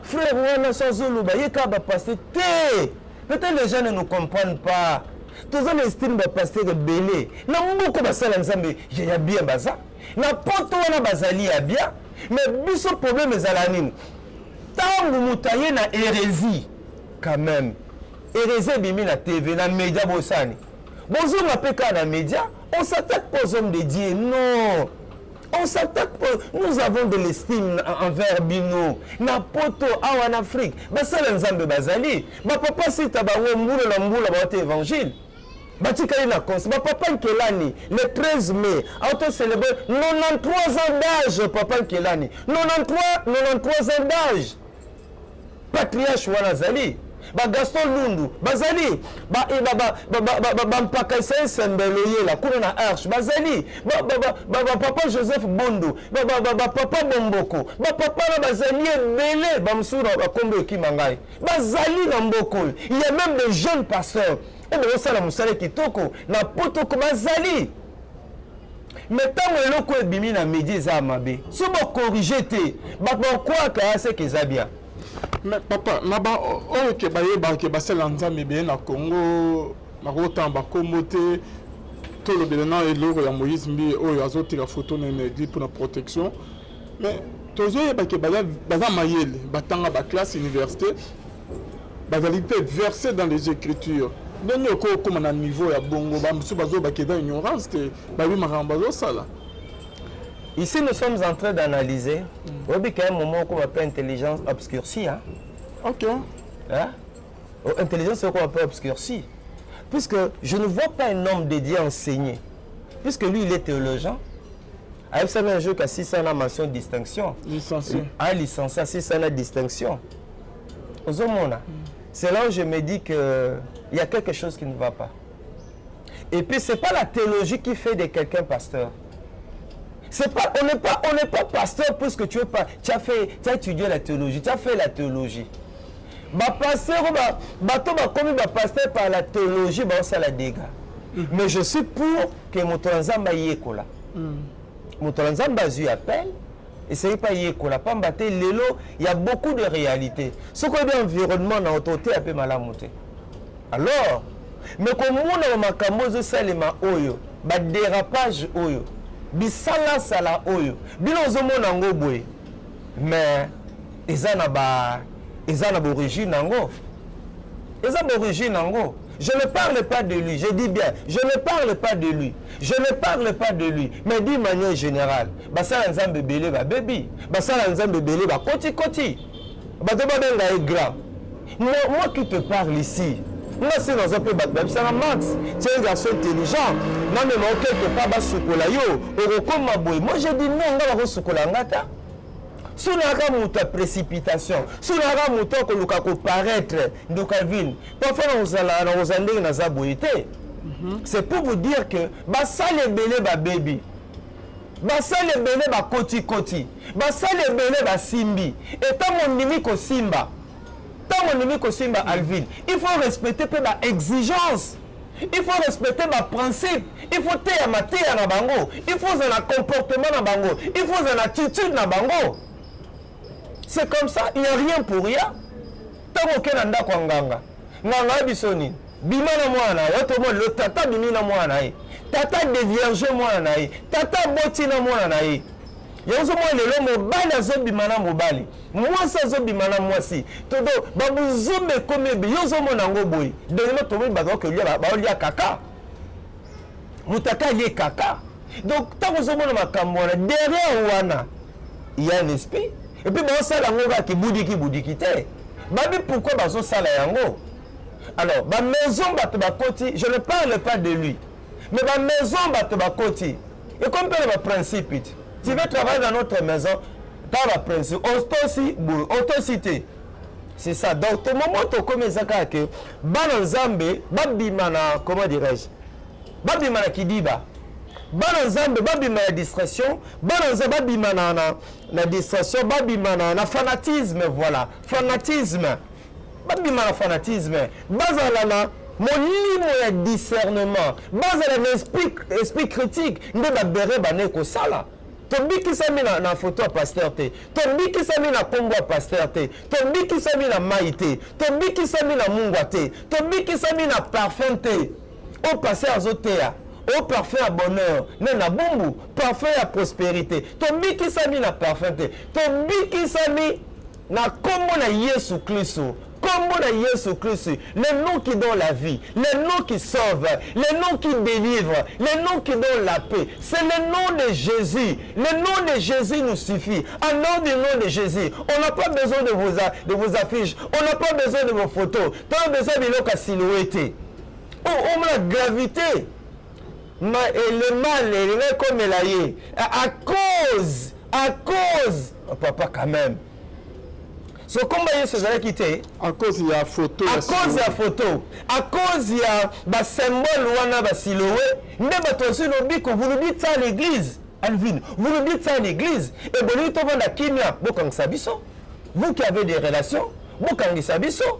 frère wana so azoloba ye kaka ba pasteur te. Peut-être les gens ne nous comprennent pas. Toza na estime ba pasteur ebele na mboka basala Nzambe ya bien baza na poto wana bazali ya bien, mais biso problème ezala nini? Ntango moto aye na hérésie, quand même hérésie ebimi na TV, na média, bosani bozonga mpe kaka na média. On s'attaque pas aux hommes de Dieu, non, on s'attaque pas. Nous avons de l'estime envers bino na poto awa na Afrique. Basala Nzambe bazali, bapapa sita bango mbula na mbula baote évangile batikali na cons. Bapapa Nkelani, le 13 mai auto célébrer 93 ans d'âge. Papa Nkelani, 93, 93 ans d'âge, patriarche wana azali. Bagaston Lundu bazali, bampaka Isaïe Sembelo yela kuna na Arche bazali, bapapa Joseph Bondo, bapapa Bomboko, bapapa na bazali ebele, bamosusu na bakombo ekima ngai, bazali na mboka oyo. Il y a même des jeunes pasteurs oyo bazosala mosala kitoko na potoko, bazali. Mais ntango eloko ebimi na medi eza ya mabe, so bakorige te, bato bakwaka seke eza bien. Mais papa, na ba oyo ke bayebaka ke basala Nzambe ebele na Congo, nakotanga bakombo te, tolobela na eloko ya Moïse Mbiye oyo azotika photo na église mpona protection, mais tozoyeba ke baza mayele, batanga baclasse université, bazali mpe versé dans les écritures. Ndenge okoki okóma na niveau ya bongo, bamosusu bazobaka eza ignorance te, bayebi makambo bazosala. Ici, nous sommes en train d'analyser. Oyebi qu'à un moment okoma mpe intelligence obscurcie, hein? Ok. Hein? Oh, intelligence okoma mpe obscurcie, puisque je ne vois pas un homme dédié enseigner, puisque lui, il est théologien. Ayebisami un jour ka 600 na mention distinction. Licencié. A licencié à 600 na distinction. Ozomona, c'est là où je me dis que il y a quelque chose qui ne va pas. Et puis c'est pas la théologie qui fait de quelqu'un pasteur. C'est pas, on n'est pas pasteur puisque tu es pas, tu as fait, tu as étudié la théologie, tu as fait la théologie. Ba pasteur, bato bakomi ba pasteur par la théologie, baosala dégâts. Mais je suis pour que moto na Nzambe ayekola. Moto na Nzambe azwi appel, esengeli mpe ayekola, pamba te lelo il y a beaucoup de réalités. Soki oyebi environnement na oto oteya mpe malamu te. Alors, mais komona makambo ezosalema oyo, badérapage oyo, bisalasala oyo bino ozomona yango boye, mais eza na baorigine yango, eza baorigine yango. Je ne parle pas de lui, je dis bien, je ne parle pas de lui, je ne parle pas de lui, mais d'une manière générale, basala Nzambe ebele babebi, basala Nzambe ebele bakotikoti, bato babenga ye grand. Moi, moi qui te parle ici, nga se naza mpe bato babisaka: "Max, tu es un garçon intelligent, namema o quelque part, basukola yo, okokoma boye." Moi, je dis non, nga bakosukola nga ta. So nayaka moto ya précipitation, so nayaka moto ya koluka koparaître, ndeko Alvin, parfois nakozala nakozala ndenge naza boye te. C'est pour vous dire que basali ebele babebi, basali ebele bakotikoti, basali ebele basimbi. Etango ondimi kosimba, ntango ondimi kosimba, Alvin, il faut respecter mpe baexigence. Il faut respecter baprincipe, il faut teya mateya na bango, il faut ozala na comportement na bango, il faut ozala na attitude na bango. C'est comme ça, il n'y a rien pour rien. Ntango oke na ndako ya nganga, nganga ya biso nini? Bima na mwana na ye. Tomoni lelo tata abimi na mwana na ye, tata dévierge mwana na ye, tata aboti na mwana na ye. Yango ozomona lelo mobali azobima na mobali, mwasi azobima na mwasi, todo babuzumba ekomi ebe. Yo ozomona yango boye. Dernièrement tomoni bato bakolia, baolia kaka, moto aka alie kaka. Donc ntango ozomona makambo wana, derrière wana il y a un esprit. Et puis baosala yango kaka kibudiki budiki te. Babi pourquoi bazosala yango? Alors bamaison bato bakoti, je ne parle pas de lui, mais bamaison bato bakoti ekomi mpe na baprincipe te. Tu veux travailler dans notre maison, ta baprincipe, otosi boye, otosi te. C'est ça. Donc to moment tokomi eza kaka ke bana Nzambe babima na, comment dirais-je, babima na kidiba, bana Nzambe babima na distraction, bana Nzambe babima na distraction, babima na fanatisme. Voilà, fanatisme, babima na fanatisme, bazala na molimo ya discernement, bazala na esprit critique. Nde babere bane kosala. Tobikisami na foto ya pasteur te, tobikisami na nkombo ya pasteur te, tobikisami na mai te, tobikisami na mungwa te, tobikisami na parfum te. Oyo pasteur azoteya o parfum ya bonheur nde na bumbu, parfum ya prospérité. Tobikisami na parfum te, tobikisami na nkombo na Yesu Kristo. Nkombo na Yesu Kristo, le nom qui donne la vie, le nom qui sauve, le nom qui délivre, le nom qui donne la paix. C'est le nom de Jésus. Le nom de Jésus nous suffit. En nom du nom de Jésus, on n'a pas besoin de vos affiches, on n'a pas besoin de vos photos. Tu as besoin de biloko ya silhouette. Oh, oh, la gravité. Et le mal elingai ekomela ye à cause, oh, papa, quand même, so komba Yesu ezalaki te. À cause ya photo. À cause ya photo, à cause ya basymbole wana, basilhouette nde bato bazwi lobiko. Vous nous dites ça à l'église, Alvin, vous nous dites ça à l'église. Et bolingi tovanda kimia, bokangisa biso. Vous qui avez des relations, bokangisa biso,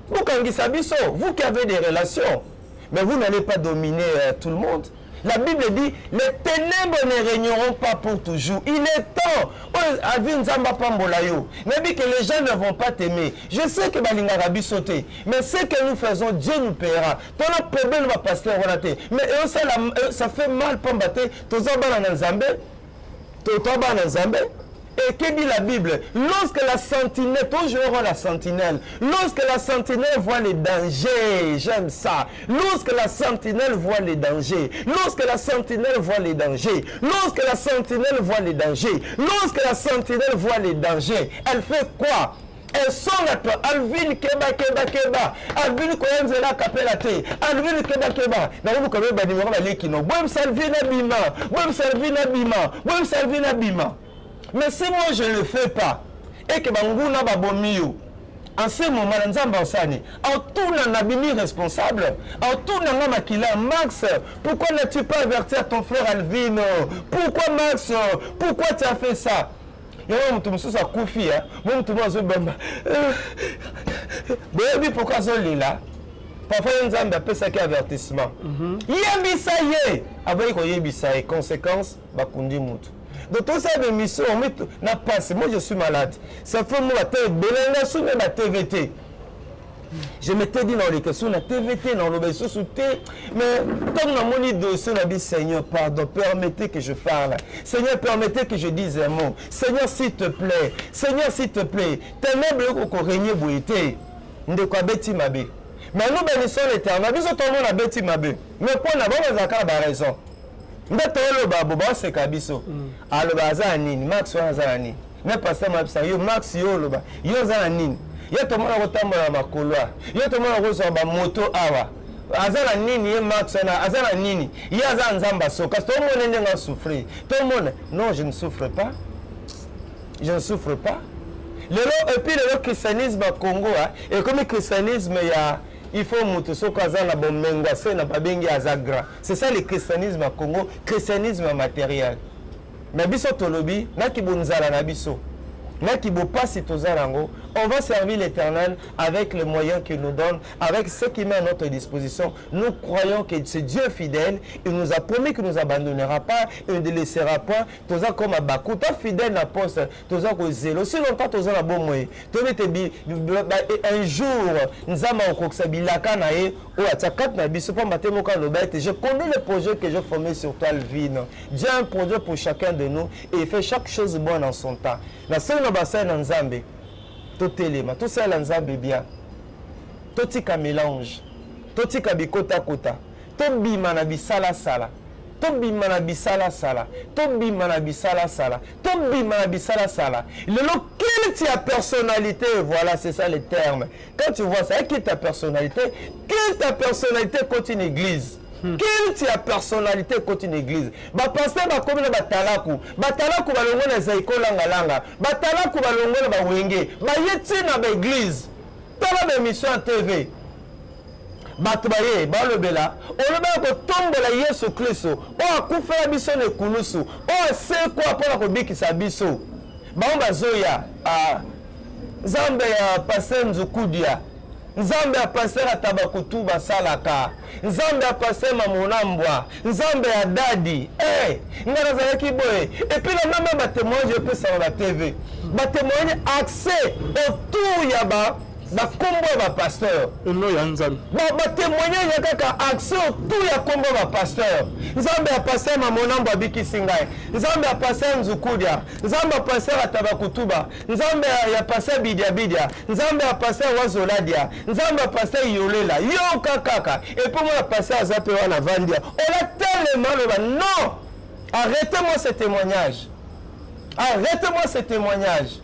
bokangisa biso. Vous qui avez des relations, mais vous n'allez pas dominer tout le monde. La Bible dit: les ténèbres ne régneront pas pour toujours. Il est temps. Avi Nzamba pambola yo. Nayebi que les gens ne vont pas t'aimer. Je sais que balingaka biso te. Mais ce que nous faisons, Dieu nous paiera. Toza problème ba pasteur wana te. Mais ça fait mal pamba te. Toza bana na Nzambe. Toza bana na Nzambe. Et que dit la Bible? Lorsque la sentinelle, toujours la sentinelle, lorsque la sentinelle voit les dangers, j'aime ça. Lorsque la sentinelle voit les dangers, lorsque la sentinelle voit les dangers, lorsque la sentinelle voit les dangers, lorsque la sentinelle voit les dangers, elle fait quoi? Esonga to Alvin: keba, keba, keba. Alvin, koya nzela kapela te. Alvin, keba, keba. Nakobuka be banimero baleki no. Boyebisa Alvin abima, boyebisa Alvin abima, boyebisa Alvin abima. Mais si moi je ne le fais pas et que banguna babomi yo, en ce moment na Nzambe osani atuna, nabimi responsable, atuna nga makila. Max, pourquoi n'as-tu pas averti à ton frère Alvin? Pourquoi, Max, pourquoi tu as fait ça? Yango moto mosusu akufi, mo moto mo azobamba. Boyebi pourquoi azolela? Parfois ye Nzambe apesaki avertissement, yebisa ye, aboyi koyebisa ye, conséquence bakundi mutu. Donc tosala bémission na passe. Moi je suis malade, ça fait mo bata ebele nga sumi ba TV te. Je m'étais dit na oleka so na TV te, na oloba lisusu te. Mais ntango namoni dossier na bi, Seigneur, pardon, permettez que je parle. Seigneur, permettez que je dise un mot. Seigneur, s'il te plaît, Seigneur, s'il te plaît. Ténèbre okorégner boye te. Ndeko abeti mabe, mais nous bénissons l'Éternel. Biso tomona abeti mabe, mais mpo na bango ezalaka na baraison nde toyoloba bo baoseka biso. Aloba aza na nini? Max wana aza na nini? Me pasteur mabisa yo, Max, yo oloba yo oza na nini? Ye tomona kotambola na makolo, ye tomona kozwa bamoto awa, aza na nini? Ye Max wana aza na nini? Ye aza na Nzambe asoka. Tomona ndenge asouffrir, tomona. Non, je ne souffre pas, je ne souffre pas lelo. Et puis lelo christianisme ya Congo ekomi christianisme ya il faut moto soki aza na bomengo ase na babengi aza grand. C'est ça le christianisme ya Congo, christianisme ya matériel. Mais biso tolobi naki bonzala na biso, naki bopasi toza nango. On va servir l'Éternel avec les moyens qu'il nous donne, avec ce qu'il met à notre disposition. Nous croyons que c'est Dieu fidèle. Il nous a promis qu'il ne nous abandonnera pas, il ne nous laissera pas. Toza comme Abakou, toi fidèle na poste, toza kozelo. Si longtemps toza na bomoi, toyebi ete un jour Nzambe akokokisa bilaka na ye oyo atia kati na biso, pamba te moko aloba ete je connais le projet que je formé sur toi, Alvin. Dieu a un projet pour chacun de nous et il fait chaque chose bonne en son temps. Nasengi na basali na Nzambe, totelema, tosalela Nzambe bien, totika melange, totika bikotakota, tobima na bisalasala, tobima na bisalasala, tobima na bisalasala, tobima na bisalasala. Lelo culte ya personnalité, voilà, c'est ça le terme. Quand tu vois ça, culte ya personnalité, culte ya personnalité ekoti na église. Culte ya personnalité ekoti na église. Bapasteur bakomi na batalaku, batalaku balongwe na Zaiko Langalanga, batalaku balongwe na bawenge, baye ntina baéglise. Tala baémission ya TV, bato baye balobela, olobela kotombola Yesu Kristo oyo akufela biso na ekulusu, oyo asekwa mpona kobikisa biso. Bango bazoya, ah, Nzambe ya pasteur Nzukudia, Nzambe ya pasteur Atabakutu basalaka, Nzambe ya pasteur Mamonambwa, Nzambe ya dadi. Hey, ngai nazalaki boye. Et puis na même batémoignage epesaka ba TV, batémoignage accès autour ya ba bakombo ya bapasteur. Eno ya Nzambe. Batémoignage ya kaka accès autour ya kombo ya bapasteur. Nzambe ya pasteur Mamonambo abikisi ngai, Nzambe ya pasteur Nzukudia, Nzambe ya pasteur Atabakutuba, Nzambe ya pasteur Bidiabidia, Nzambe ya pasteur Wazoladia, Nzambe ya pasteur Yolela. Yoka kaka. Et puis mona pasteur aza mpe wana vandia ola tellement loba non, arrêtez-moi ce témoignage, arrêtez-moi ce témoignage.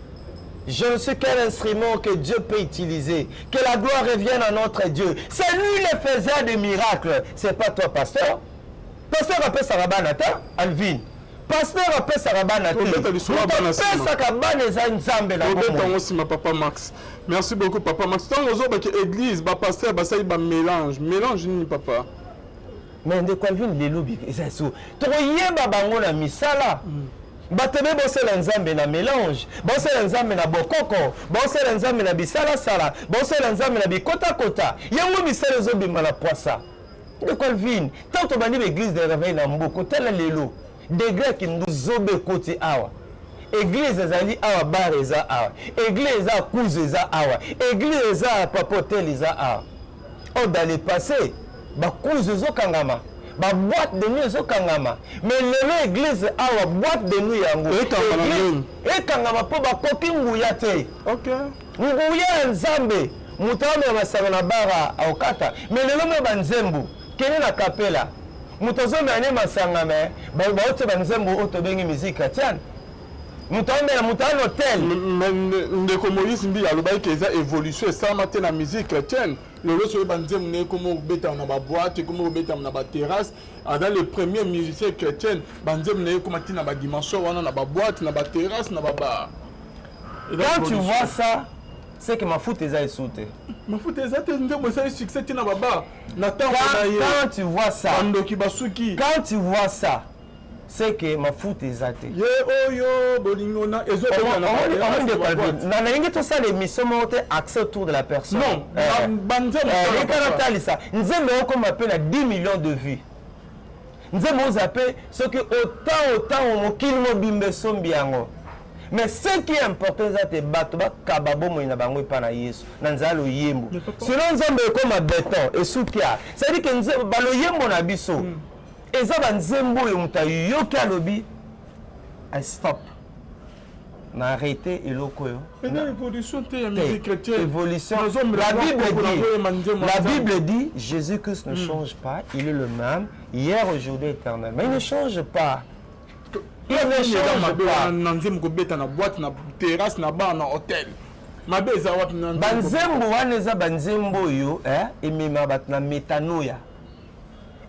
Je ne suis qu'un instrument que Dieu peut utiliser. Que la gloire revienne à notre Dieu. C'est lui le faiseur de miracles. C'est pas toi, pasteur. Pasteur apesaka bana te, Alvin. Pasteur apesaka bana te. Tobeta lisolo ya bana nsima. Apesaka bana eza Nzambe na Tobeta bomoi. yango nsima, papa Max. Merci beaucoup, papa Max. Ntango ozobaki église, bapasteur basali bamélange, mélange nini, papa? Mais ndeko Alvin, lelo eza so tokoyeba bango na misala. Bato be bosala Nzambe na mélange, bosala Nzambe na bokoko, bosala Nzambe na bisalasala, bosala Nzambe na bikotakota. Yango misala ezobima na poisa. Ndeko Alvin, ntango tobandi baéglise de réveil na mboka, tala lelo degré ya kindu zobe ekoti awa. Église ezali awa, bar eza awa, église eza kuzu eza awa, église eza papa hotel eza awa. Or dans le passé, bakuzu ezokangama, baboîte de nuit ezokangama, mais lelo église awa, boîte de nuit yango Ekangama Église- nini? Ekangama mpo bakoki nguya te. Nguya ya Nzambe, moto amela masanga na bara aokata. Mais lelo me banzembo kende na kapela, moto azomela ne masanga, me baotia banzembo oyo tobengi musique chrétienne. Moto amela, moto ana hotel. Mais ndeko Moïse Mbi alobaki ke eza évolution esalama te na musique chrétienne. Lelo soki banzembo na ye ekoma kobetama na baboîte, ekoma kobetama na baterrasse. Aza le premier musicien chrétien, banzembo na ye ekoma ntina badimension wana na baboîte, na baterrasse, na babar. Quand tu vois ça, c'est que mafuta eza esu te. Mafuta eza te, nzembo esali succès ntina babar na ntango na ye. Quand tu vois ça, bandoki basuki. Quand tu vois ça, c'est que mafuta eza te. Ye oyo bolingo na ezobeta na baterrasse, na baboîte. Na nalingi tosala émission moko te accès autour de la personne. Non, banzembo Eka natalisa nzembo okoma mpe na 10 millions de vues, nzembo oza mpe soki autant autant mokili mobimba esombi yango. Mais ce qui est important eza te bato bakaba bomoi na bango epai na Yesu na nzela loyembo. Sinon nzembo ekoma beton esukia. C'est-à-dire que baloyembo na biso eza banzembo oyo moto ayoki, alobi: "I stop, na arrêté eloko oyo." Eza évolution te ya musique chrétienne. Évolution. La Bible dit, la Bible dit, Jésus-Christ ne change pas, il est le même, hier, aujourd'hui, éternel. Mais il ne change pas. Il ne change pas. Na nzembo kobeta na boîte, na terrasse, na bar, na hôtel, mabe eza wapi na nzembo? Banzembo wana eza banzembo oyo emema bato na métanoïa,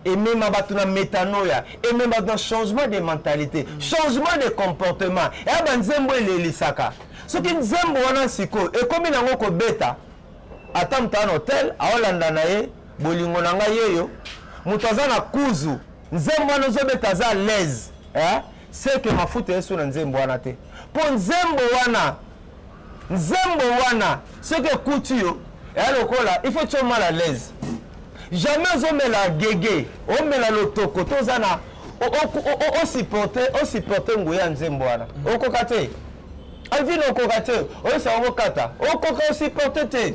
emema bato na métanoïa, emema bato na changement de mentalité, changement de comportement. Eya banzembo elelisaka. Soki nzembo wana sikoyo ekomi nango kobeta, ata moto aza na hotel aolanda na ye, bolingo na ngai yeyo, moto aza na kuzu, nzembo wana ozobeta, aza à l'aise, eh? C'est que mafuta yesu na nzembo wana te, mpo nzembo wana Nzembo wana soki ekuti yo, eya lokola il faut tia mal à l'aise. Jamais ozomela gege, omela lotoko to oza na osupporte nguya ya nzembo wana. Okoka te. Alvin, okoka te. Oyesa okokata. Okoka osupporte te.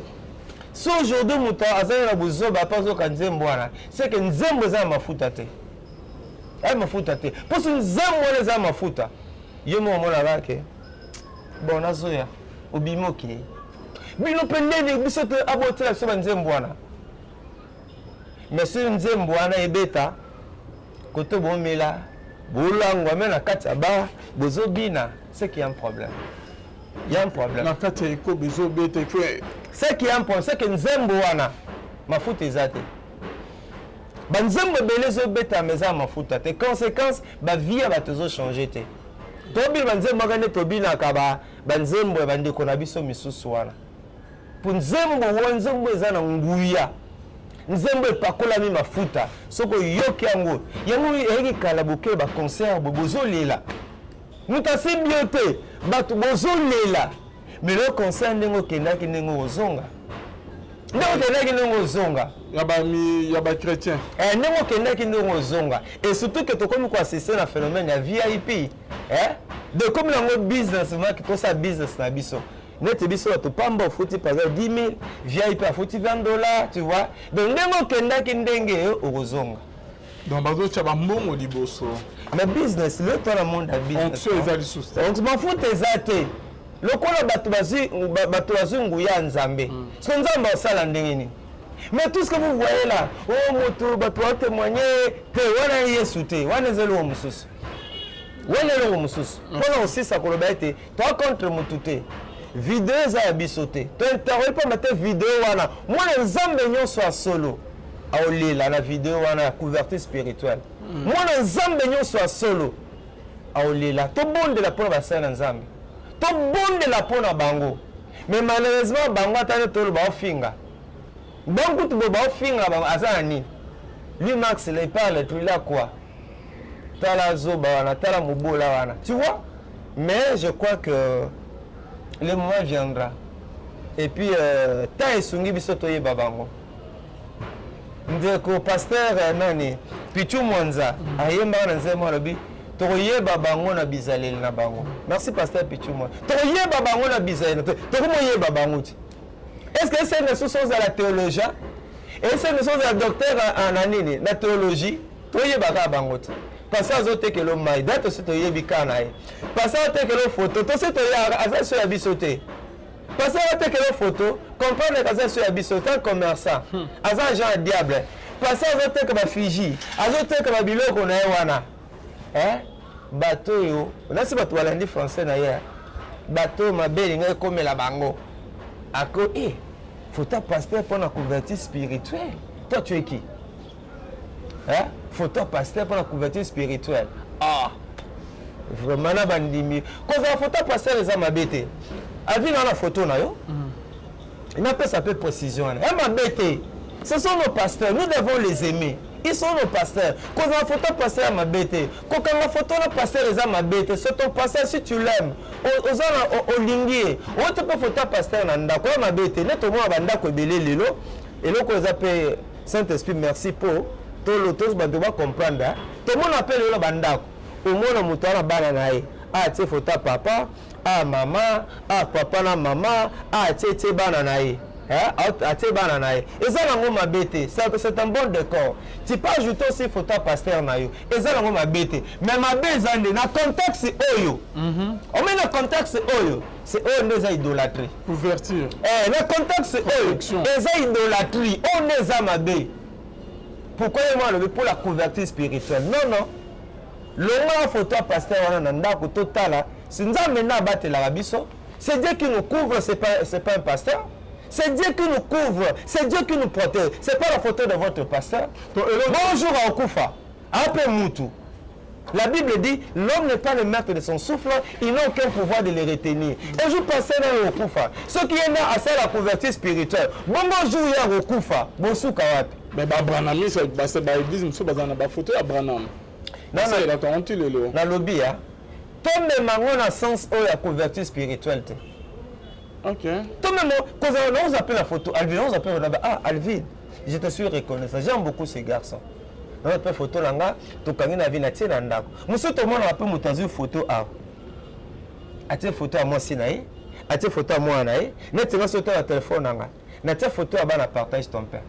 Si aujourd'hui moto azali na buzoba mpe azoyoka nzembo wana, c'est que nzembo eza ya mafuta te. Aya mafuta te. Mpo si nzembo wana eza ya mafuta, yo moko omonaka ke bon, nazoya, obimi, okei. Bino mpe ndenge biso te abotela biso banzembo wana, mais soki nzembo wana ebeta kote bomela, bolangwa me na kati ya bar bozobina, c'est qu'il y a un problème, il y a un problème. Na kati ya ekobo ezobeta, il faut C'est qu'il y a un problème, c'est que nzembo wana mafuta eza te. Banzembo ebele ezobetama, eza ya mafuta te. Conséquence, bavie ya bato ezochange te. Tobina banzembo aka nde tobinaka banzembo ya bandeko na biso misusu wana, mpo nzembo wa nzembo eza na nguya, nzembo epakolami mafuta. Soki oyoki yango, yango eyaki kala. Boke baconcert boye, bozolela, moto asimbi yo te, bato bozolela. Mais le concert, ndenge okendaki, ndenge ozonga, ndenge okendaki, ndenge ozonga. Ya bami ya bachrétien. Eh, ndenge okendaki, ndenge ozonga. Et surtout ke tokomi koassiste na phénomène ya VIP, eh? De komi nango business maki, tosala business na biso neti biso bato pamba. Ofuti par exemple 10 000, VIP afuti 20 $, tu vois. Donc ndenge okendaki, ndenge okozonga. Donc bazotya bambongo liboso. Mais business le to na monde ya business. Onction eza lisusu te. Donc mafuta eza te. Lokola bato bazwi nguya ya Nzambe, soki Nzambe asala ndenge nini? Mais tout ce que vous voyez là, oh, moto bato batémoigne te, wana Yesu te, wana eza eloko mosusu, wana eloko mosusu. Mpona kosisa koloba ete toa contre motu te, video eza ya biso te, tointerroge mpamba te video wana, mwana Nzambe nyonso ya solo aolela na video wana ya couverture spirituelle. Mwana Nzambe nyonso ya solo aolela. Tobondela mpona basali na Nzambe, tobondela mpona bango. Mais malheureusement bango, ata nde toloba, ofinga bango kutu boye, baofinga bango, aza na nini? Lui Max là, il parle tout, il a quoi? Tala zoba wana, tala mobola wana, tu vois. Mais je crois que le moment viendra et puis temps esungi biso toyeba bango. Ndeko pasteur nani, Pichu Mwanza, ayembaka na nzembo, alobi tokoyeba bango na bizaleli na bango. Merci pasteur Pichu Mwanza. Tokoyeba bango na bizaleli, tokomoyeba bango ti. Est ce que esenge susu ozala théologien, esenge susu ozala docteur na nini, na théologie? Toyeba kaka bango te. Pasteur azotekela mai da, tosi toyebi kaka na ye. Pasteur azotekela foto, tosi toyaka, aza so ya biso te. Pasteur azotekela foto, comprendre aza so ya biso te, commerçant, aza agent ya diable. Pasteur azoteka bafigi, azoteka babiloko na ye wana. Bato oyo nasi bato balandi français na ye, bato oyo mabe elingi ekomela bango ako e photo pasteur mpona couverture spirituelle. Toi, tu es qui, hein? Photo pasteur mpona couverture spirituelle, ah, vraiment na bandimi kozala photo pasteur eza mabe te. Avi na na photo na yo, napesa mpe précision wana ya mabe te. Ce sont nos pasteurs, nous devons les aimer, ils sont nos pasteurs. Kozala photo pasteur ya mabe te, kokanga photo na pasteur eza mabe te. C'est ton pasteur, si tu l'aimes, oza na olingi ye, ote mpe photo ya pasteur na ndako ya mabe te. Nde tomona bandako ebele lelo, eloko eza mpe Saint Esprit, merci mpo tolo tozo bato bacomprendre. Tomona mpe lelo bandako, omona moto wana, bana na ye, atie photo ya papa, a mama, a papa na mama, atie tie bana na ye, atie bana na ye, eza nango mabe te, c'est un bon décor. Tu peux ajouter aussi photo ya pasteur na yo, eza nango mabe te. Mais mabe eza nde na contexte oyo omei, na contexte oyo, c'est oyo nde eza idolâtrie. Couverture. Eh, na contexte oyo eza idolâtrie, oyo nde eza mabe. Pourquoi ye mwana alobi pour la couverture spirituelle? Non, non, longola photo ya pasteur wana na ndako. Totala si Nzambe nde abatelaka biso. C'est Dieu qui nous couvre, c'est pas un pasteur. C'est Dieu qui nous couvre, c'est Dieu qui nous protège, c'est pas la photo de votre pasteur. Bonjour aokufa ape mutu. La Bible dit, l'homme n'est pas le maître de son souffle, il n'a aucun pouvoir de le retenir. Un jour passé dans le kufa, ce qui est là à ça, la couverture spirituelle. Bon bonjour ya okufa, bosuka wapi? Mais ba Branham, ba église mosusu baza na ba photo ya Branham. Basalelaka yango ti lelo. Nalobi ya tomema yango na sens oyo ya couverture spirituelle te. Ok. To même kozala na oza mpe na photo Alvin, oza mpe na ah Alvin, je te suis reconnaissant, j'aime beaucoup ces garçons. Naza mpe photo na nga tokangi na vie natie na ndako. Mosusu tomonaka mpe moto azwi photo awa. Atie photo ya mwasi na ye, atie photo ya mwana na ye, neti nga soki na telefone na nga. Natia photo ya bana partage ton père.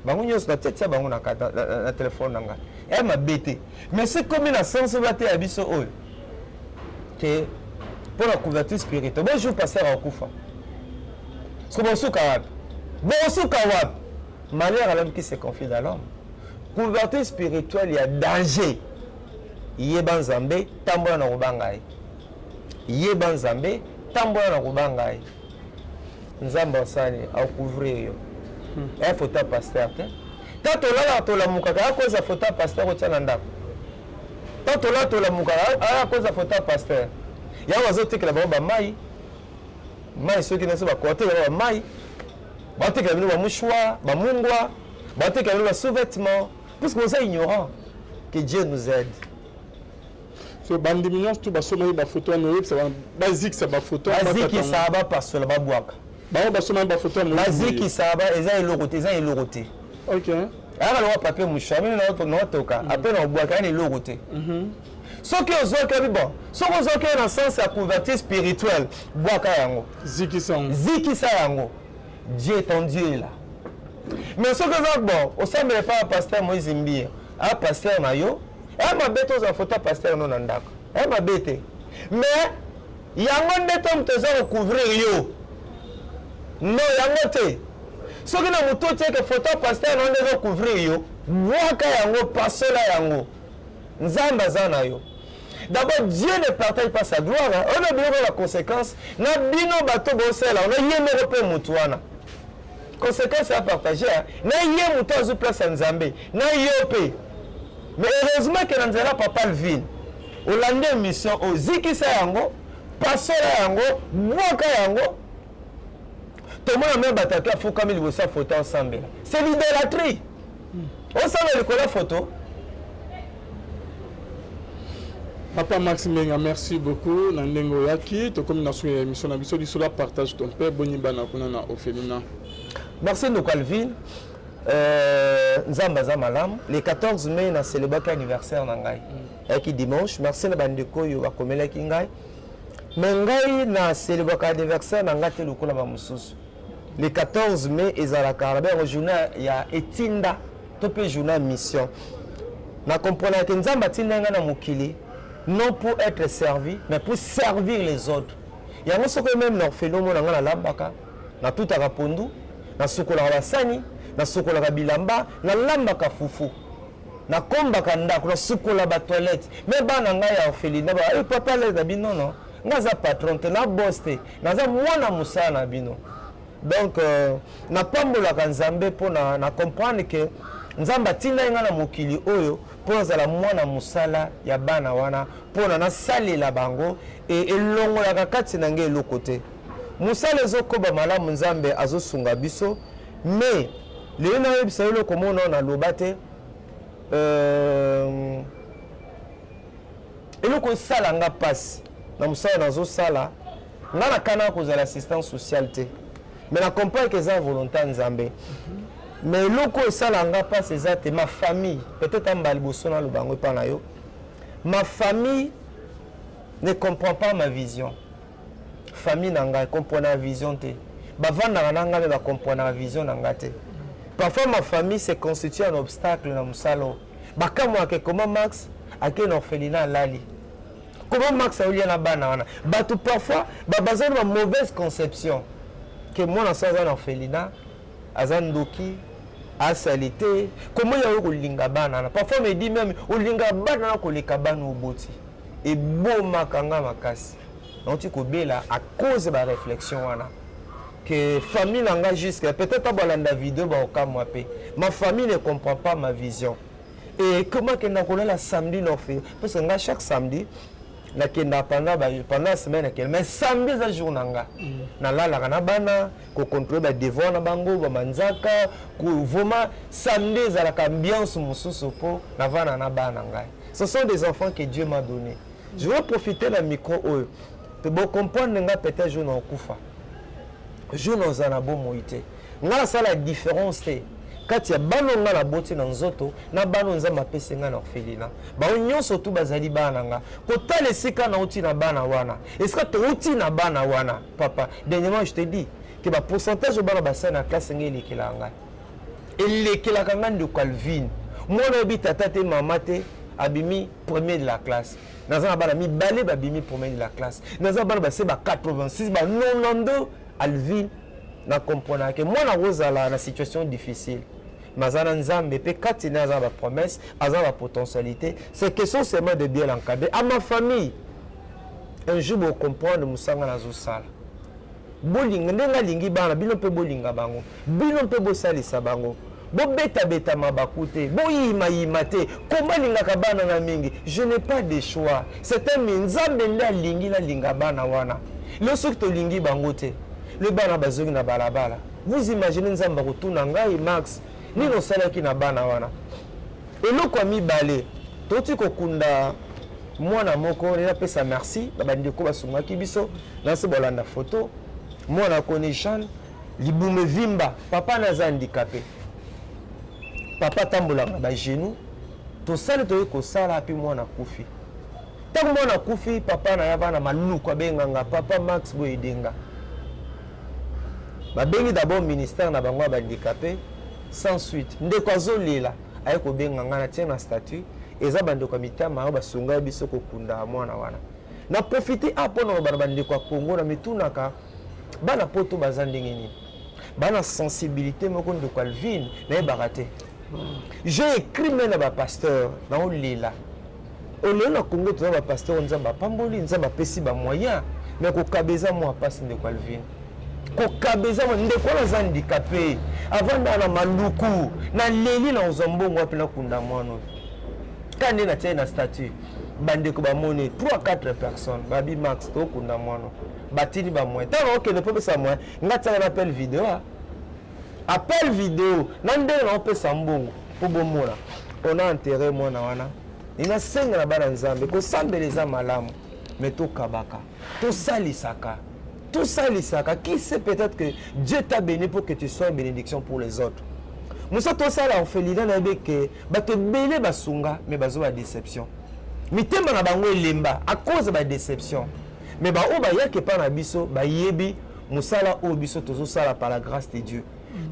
Bango nyonso natia tia bango na, na, na, na telefone na nga. Ya mabe te. Mais c'est comme na sens bateya biso oyo. Ke mpo na couverture spirituelle. Bonjour pasteur akufa. Soki bosuka wapi? Bosuka wapi? Malheur à l'homme qui se confie dans l'homme. Couverture spirituelle ya danger. Yeba Nzambe, tambola na kobanga ye. Yeba Nzambe, tambola na kobanga ye. Nzambe asali akouvrir yo. Ya photo ya pasteur te. Tango tolalaka tolamukaka ya koza photo ya pasteur otia na ndako. Tango tolala tolamukaka aya koza photo ya pasteur. Yango azotekela bango ba mai. Mai soki naso bakotekela bango ba mai. Batekela bino ba mouchoir, ba mungwa, batekela bino ba sous-vêtements. Puisque vous êtes ignorant. Que Dieu nous aide. So bandimi nyonso tu basomaki bafoto wana, oyebisa bazikisa bafoto. Bazikisa, bapasola, babwaka. Bango basomaki bafoto ya Bazikisa ba, eza eloko te, eza eloko te. Ayaka lokola papier mouchoir mino naotoka apres na obwaka yani eloko te. Soki ozwaki abi bon, soki ozwaki oyo na sens ya couverture spirituelle, bwaka yango. Zikisa yango. Zikisa yango. Dieu, ton Dieu est là. Mais soki oza bon, osambela epai ya pasteur Moïse Mbiye, a pasteur na yo, eya mabe te ozwa foto ya pasteur no na ndako, eya mabe te, mais yango nde to moto eza kocouvrir yo? Non, yango te. Soki na motu otieke foto ya pasteur na yo nde ezocouvrir yo, bwaka yango, pasola yango. Nzambe aza na yo. D'abord, Dieu ne partage pas sa gloire. Oyo na biloko la conséquence na bino bato bosala na ye moko mpe motu wana conséquence ya partage na ye, moto azwi place ya Nzambe na yo mpe. Mais heureusement ke na nzela papa Alvin olandi émission oyo, zikisa yango, pasola yango, bwaka yango. Tomona me bato ake afukami liboso ya foto asambela, c'est l'idolâtrie. Osambela likolo ya foto. Papa Max Mbenga, merci beaucoup na ndenge oyaki. Tokomi na suka ya émission na biso, lisolo ya partage ton père. Boni bana kuna na orphelinat? Merci ndeko Alvin. Nzambe aza malamu. Le 14 mai naselebaki anniversaire na ngai, ayaki dimanche. Merci na bandeko oyo bakomelaki ngai. Me ngai naselebaka anniversaire na ngai te lokola bamosusu. Le 14 mai ezalaka na bengo journée ya etinda to mpe journée ya mission. Na comprenaka ke Nzambe atinda ngai na mokili non pour être servi, mais pour servir les autres. Yango soki même na orphelin omona ngai nalambaka, natutaka pondu, nasukolaka basani, nasukolaka bilamba, nalambaka fufu, nakombaka ndako, nasukola batoilette. Me bana ngai ya orphelinat ba e papa lese na bino, non, ngai aza patron te, na boss te, naza mwana mosala na bino. Donc napambolaka Nzambe mpo na comprendre ke Nzambe atindaki ngai na mokili oyo mpo nazala mwana mosala ya bana wana, mpona nasalela bango. E elongolaka kati na ngai eloko te. Mosala ezokoba malamu, Nzambe azosunga biso. Mais lelo nayebisa yo eloko mona oyo naloba te. Eloko esala nga mpasi na mosala nazosala, nga nakana kozala assistance sociale te, mais na comprendre ke eza volonté ya Nzambe. Mais eloko oyo esala nga mpasi eza te ma famille. Peut-être amba liboso naloba yango epa na yo, ma famille ne comprend pas ma vision. Famille na ngai comprendre vision te. Bavandaka na ngai me bacomprenaka vision na ngai te. Parfois ma famille se constitue un obstacle na mosala oyo. Bakamwaka comment Max ake na orphelinat, alali, comment Max aolia na bana wana. Bato parfois baza na ba mauvaise conception ke mwana so aza na orphelinat aza ndoki, asali te. Comment yayo kolinga bana wana? Parfois me dit même olinga bana wana koleka bana oboti. Ebomaka nga makasi, nauti kobela à cause ya baréflexion wana que famille na nga jusque peut-être abalanda video baokamwa mpe. Ma famille ne comprend pas ma vision et comment akenda kolala samedi na orphe, parce que nga chaque samedi nakenda pendant la semaine nakenda, mais samedi eza jour na nga nalalaka na bana, kocontrôle badevoir na bango, bamanzaka. Vraiment samedi ezalaka ambiance mosusu mpo navanda na bana ngai. Ce sont des enfants que Dieu m'a donné. Je vais profiter na micro oyo mpe bocomprendre nga. Peut-être jour na okufa. Jour nazala na bomoi te, ngai nasala différence te kati ya bana oyo ngai naboti na nzoto na bana oyo Nzambe apesi ngai na orphelinat. Bango nyonso tu bazali bana na nga. Kotala esika nauti na bana wana, esika touti na bana wana, papa. Dernièrement, je te dis que ba pourcentage oyo bana basali na classe ngai elekelaka ngai, elekelaka ngai. Ndeko Alvine, mwana oyebi tata te, mama te, abimi premier de la classe. Naza na bana mibale babimi premier de la classe, naza na bana base ba 86, ba 92. Alvine, na comprenaka ke mwana akozala na situation difficile, mais aza na Nzambe mpe kati na ye aza na bapromesse, aza na bapotentialité. C'est question seulement de bien l'encadrer. À ma famille, un jour bocomprendre mosanga nazosala. Bolinga ndenge alingi bana bino mpe bolinga bango, bino mpe bosalisa bango, bobetabeta mabaku te, boyimayima te. Koma alingaka bana na mingi, je n'ai pas de choix. C'est un Nzambe nde alingi nalinga bana wana. Lelo soki tolingi bango te, le bana bazongi na balabala. Vous imaginez, Nzambe akotuna ngai: "Max, nini osalaki na bana wana?" Eloko ya mibale, toti kokunda mwana moko. Napesa merci na bandeko basungaki biso na se bolanda photo. Mwana akoni Jeanne, libumu evimba, papa na aza handicapé, papa atambolaka na bagenou. Tosali, toyei kosala mpe mwana akufi. Ntango mwana akufi, papa na ye ava na maluku, abenganga: "Papa Max, boyedenga." Babengi d'abord ministère na bango ya bahandicapé, sans suite. Ndeko azolela, aye kobenga ngai, natie na statut. Eza bandeko ya mitama oyo basunga biso kokunda mwana wana. Na profite a mpona koloba na bandeko ya Congo. Na mitunaka, bana Poto baza ndenge nini? Bana sensibilité moko, ndeko Alvine, nayebaka te. J'ai écrit même na bapasteur, naolela. Olelo na Congo toza bapasteur oyo Nzambe apamboli, Nzambe apesi bamoyen, mais kokaba eza mwa mpasi. Ndeko Alvine, kokaba eza mwa. Ndeko wana aza handicapé, avanda na maluku. Naleli, na kozwa mbongo wapi nakunda mwana oyo? Ka nde natia ye na statut, bandeko bamoni 3 4 personnes, babi: "Max, tokunda mwana." Batini bamoyen. Ntango okende mpo opesa moyen, nga tiaka na appel vidéo, appel vidéo na ndenge naopesa mbongo mpo bomona. On a enterré mwana wana. Ninasenga na bana Nzambe, kosambela eza malamu, mais tokabaka, tosalisaka, tosalisaka. Qui sait, peut-être que Dieu t'a béni pour que tu sois une bénédiction pour les autres. Mosa tosala orphelinat, nayebi ke bato ebele basunga, mais bazwa badéception, mitema na bango elemba à cause ya badéception. Mais baoyo bayaki epa na biso bayebi mosala oyo biso tozosala par la grâce de Dieu.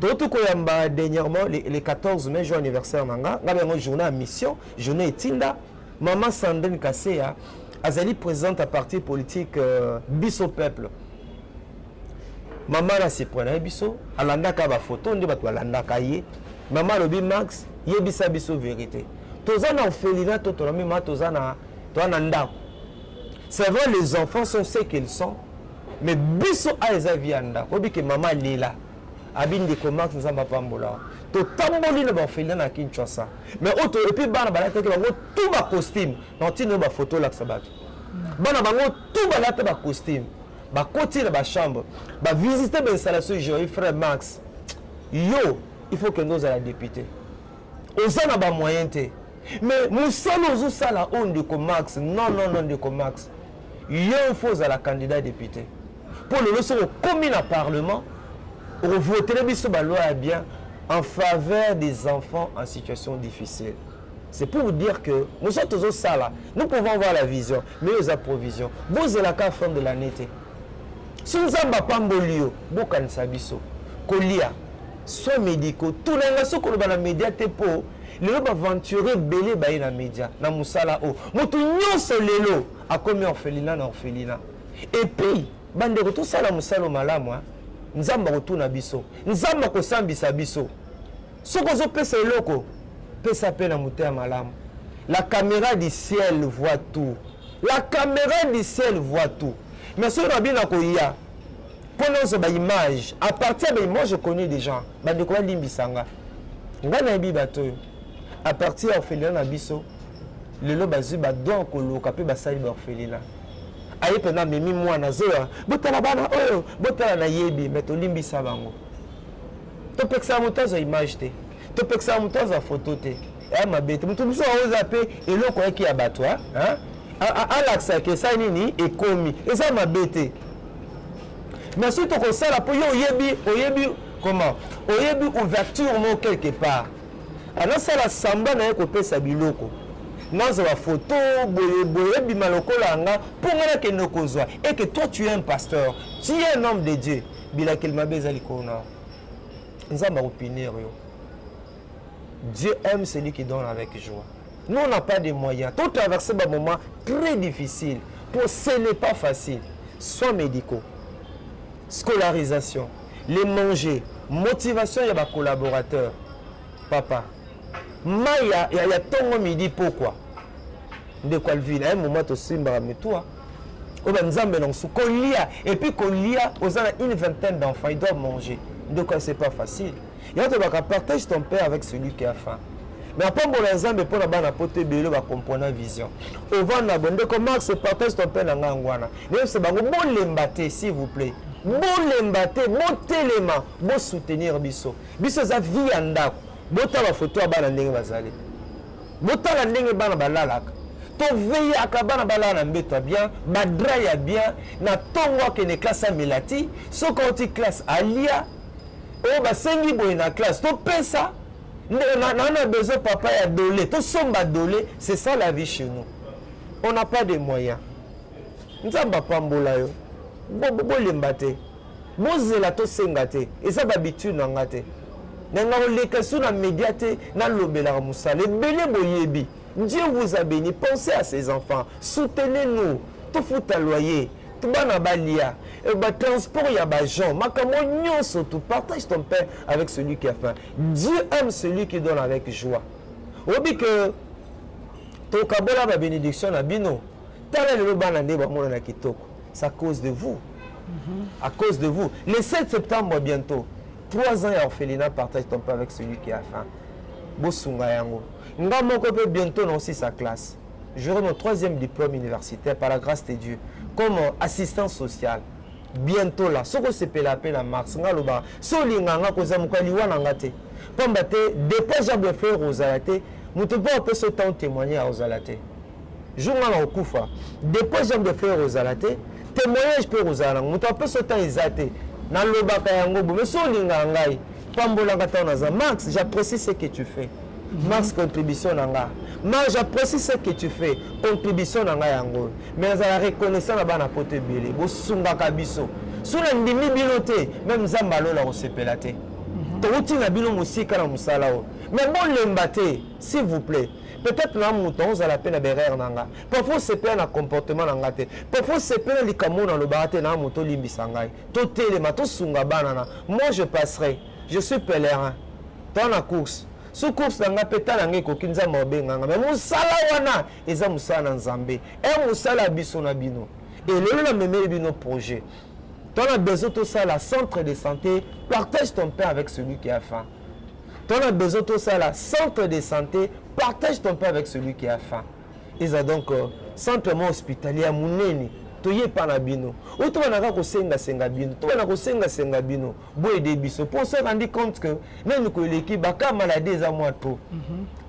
Toyoti koyamba dernièrement le 14 mai, jour anniversaire na nga, nga yango journée ya mission, journée etinda. Mama Sandrine Kaseya azali présidente ya parti politique Biso Peuple. Mama na sepre na ye biso alandaka bafoto nde bato balandaka ye. Mama alobi: "Max, yebisa biso vérité, toza na orphelinat to tolami ma toza na ndako? C'est vrai, les enfants sont ce qu'ils sont, mais biso a eza vie ya ndako." Oyebi ke mama alela, abi: "Ndeko Max, Nzambe apambola." Totamboli na baorphelinat na Kinshasa, mais oyo et puis bana balataki bango tout bacostume na ntina oyo bafoto olakisa bato, bana bango tout balata bacostume, bakoti na bachambre, bavisite bainstallation. Joyi: "Frère Max, yo il faut kende ozala député. Oza na bamoyen te, mais mosala ozosala oyo, ndeko Max, non, non, non, ndeko Max, yo il faut ozala candidat député, mpo lelo soki okomi na parlement, okovotele biso baloi ya bien en faveur des enfants en situation difficile." C'est pour vous dire que mosala tozosala, nous pouvons voir la vision, mais oza provision. Bozelaka fin de l'année te. So Nzambe apamboli yo, bokanisa biso. Kolia, soins médicaux, tunanga. Soki oloba na média te, mpo lelo baaventurier ebele baye na média na mosala oyo. Moto nyonso lelo akomi orphelinat na orphelinat. Et puis bandeko, tosala mosala malamu. Nzambe akotuna biso, Nzambe akosambisa biso. Soki ozopesa eloko, pesa mpe na motema malamu. La caméra du ciel voit tout, la caméra du ciel voit tout. Mais soki na bino koya mpo nyonso baimage, à partir ya baimage, je connais des gens. Bandeko balimbisanga ngai, nayebi bato oyo à partir ya orphelinat na biso lelo bazwi badon koluka mpe basali baorphelinat. Aye mpena, amemi mwana, azoya: "Botala bana oyo, botala." Nayebi, mais tolimbisa bango. Topekisaka moto azwa image te, topekisaka moto azwa foto te, eya mabe te. Moto mosusu aoza mpe eloko ayaki ya bato, alakisaka esali nini, ekomi eza mabe te. Mais soki tokosala mpo yo oyebi, oyebi comment, oyebi ouverture moko quelque part, anasala samba na ye kopesa biloko, nazwa bafoto boye boye, ebima lokola yanga mpo ngai nakende kozwa. Et que toi, tu es un pasteur, tu es un homme de Dieu, bilakeli mabe eza likolo na yo, Nzambe akopunir yo. Dieu aime celui qui donne avec joie. Nous, on n'a pas de moyens. Tout traverser un moment très difficile. Pour ce n'est pas facile. Soins médicaux, scolarisation, les manger, motivation, il y a des collaborateurs. Papa, maya, il y a tongo midi, pourquoi? Ndeko Alvin, à un moment, tu simbaka mitua. Oyo Nzambe na nsu kolia, et puis kolia, oza na une vingtaine d'enfants, ils doivent manger. Ndeko, c'est pas facile. Yango tobaka: partage ton pain avec celui qui a faim. Mais apambola Nzambe mpo na bana poto ebele bacomprendre vision. Ovanda bo, ndeko Max, partage ton pain na ngai yango wana. Nayebisa bango: bolemba te, s'il vous plaît, bolemba te, botelema, bosoutenir biso. Biso eza vie ya ndako. Botala bafoto ya bana ndenge bazali, botala ndenge bana balalaka. Toveyaka bana balala na mbeto ya bien, badraps ya bien. Na ntongo akende classe, amela ti. Soki auti classe, alia. Oyo basengi boye na classe, topesa. Na na besoin, papa, ya dole, tosomba dole. C'est ça la vie chez nous, on n'a pas de moyens. Nzambe apambola yo. Bolemba te, bozela tosenga te. Eza bahabitude na nga te, nanga koleka so na média te. Nalobelaka mosala ebele, boyebi. Dieu vous a béni, pensez à ses enfants, soutenez-nous. Tofuta loyer, bana balia, batransport ya bagens, makambo nyonso. Tu partage ton pain avec celui qui a faim. Dieu aime celui qui donne avec joie. Oyebi ke tokabola babénédiction na bino. Tala lelo bana nde bamona na kitoko, c'est à cause de vous, à cause de vous. Le 7 septembre, bientôt 3 ans ya orphelinat Partage ton pain avec celui qui a faim. Bosunga yango. Nga moko mpe bientôt na aussi sa classe, j'aurai mon troisième diplôme universitaire par la grâce de Dieu comme assistant social bientôt là. Soki osepela mpe na Mars, nga alobaka so olinga nga kozala moko ya liwa na nga te, pamba te depuis Jable Frère ozala te, moto mpo apesa otan témoigner ozala te. Jour nga na kokufa, depuis Jambe Frère ozala te, témoignage mpe kozala nango, moto apesa otan eza te. Nalobaka yango bo. Mais so olingaka ngai, pambolanga ntango naza. Max, j'apprécie ce que tu fais. Max, contribution na nga. Max, j'apprécie ce que tu fais, contribution na ngai yango. Mais nazala reconnaissant na bana poto ebele bosungaka biso. So na ndimi bino te, même Nzambe alola kosepela te. Touti na bino mosika na mosala oyo, mais bolemba te, s'il vous plaît. Peut-être na moto ozala mpe na berere na nga, parfois osepela na comportement na nga te, parfois osepela likambo oyo nalobaka te. Na moto olimbisa ngai. Totelema, tosunga bana na moi. Je passerai, je suis pèlerin to na course. So course na nga mpe tala ngai ekoki, Nzambe obenganga. Mais mosala wana eza mosala na Nzambe, e mosala ya biso na bino. Elelo namemeli bino projet. To na besoin tosala centre de santé Partage ton pain avec celui qui a faim. To na besoin tosala centre de santé Partage ton pain avec celui qui a faim. Eza donc centre mo hospitalier ya monene. Toyepa na bino oyo tobanaka kosengasenga bino, tobana kosengasenga bino, boaider biso. Mpo se rendre compte que nani koeleki baka maladie eza mwa trop.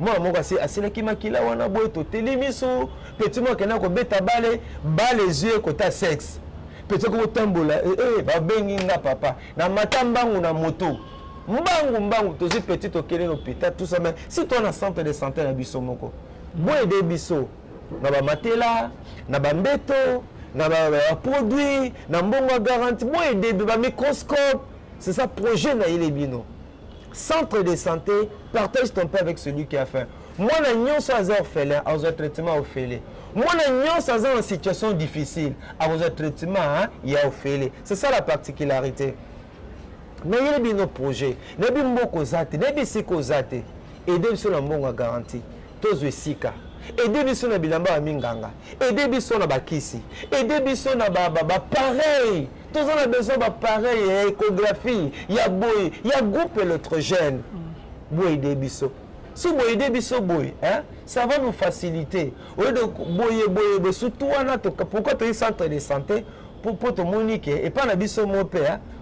Mwana moko aselaki makila wana boye, toteli miso. Petit moko akenda kobeta bale, bale ezwi ekota sexe. Petit oko kotambola, babengi nga papa na mata mbangu na moto, mbangu mbangu, tozwi petit, tokende na hôpital, tout ça. Mais si toa na centre de santé na biso moko, boaider biso na bamatela, na bambeto, na baproduit, na mbongo ya garantie. Boaider bamicroscope. C'est ça projet na yele bino: centre de santé Partage ton pain avec celui qui a faim. Mwana nyonso aza orphelin azwa traitement ofele. Mwana nyonso aza na situation difficile akozwa traitement ya ofele. C'est ça la particularité. Nayeli bino projet. Nayebi mboka oza te, nayebi esika oza te. Aide biso na mbongo ya garantie, tozwa esika. Aide biso na bilamba ya minganga, aide biso na bakisi, aide biso na bapareil. Toza na besoin bapareil ya échographie, ya boye, ya groupe électrogène. Boaider biso. So boaider biso boye, hein? Ça va nous faciliter oyo de boye boye boye. Surtout wana, pourquoi toyi centre de santé? Mpo tomoni ke epai na biso mo mpe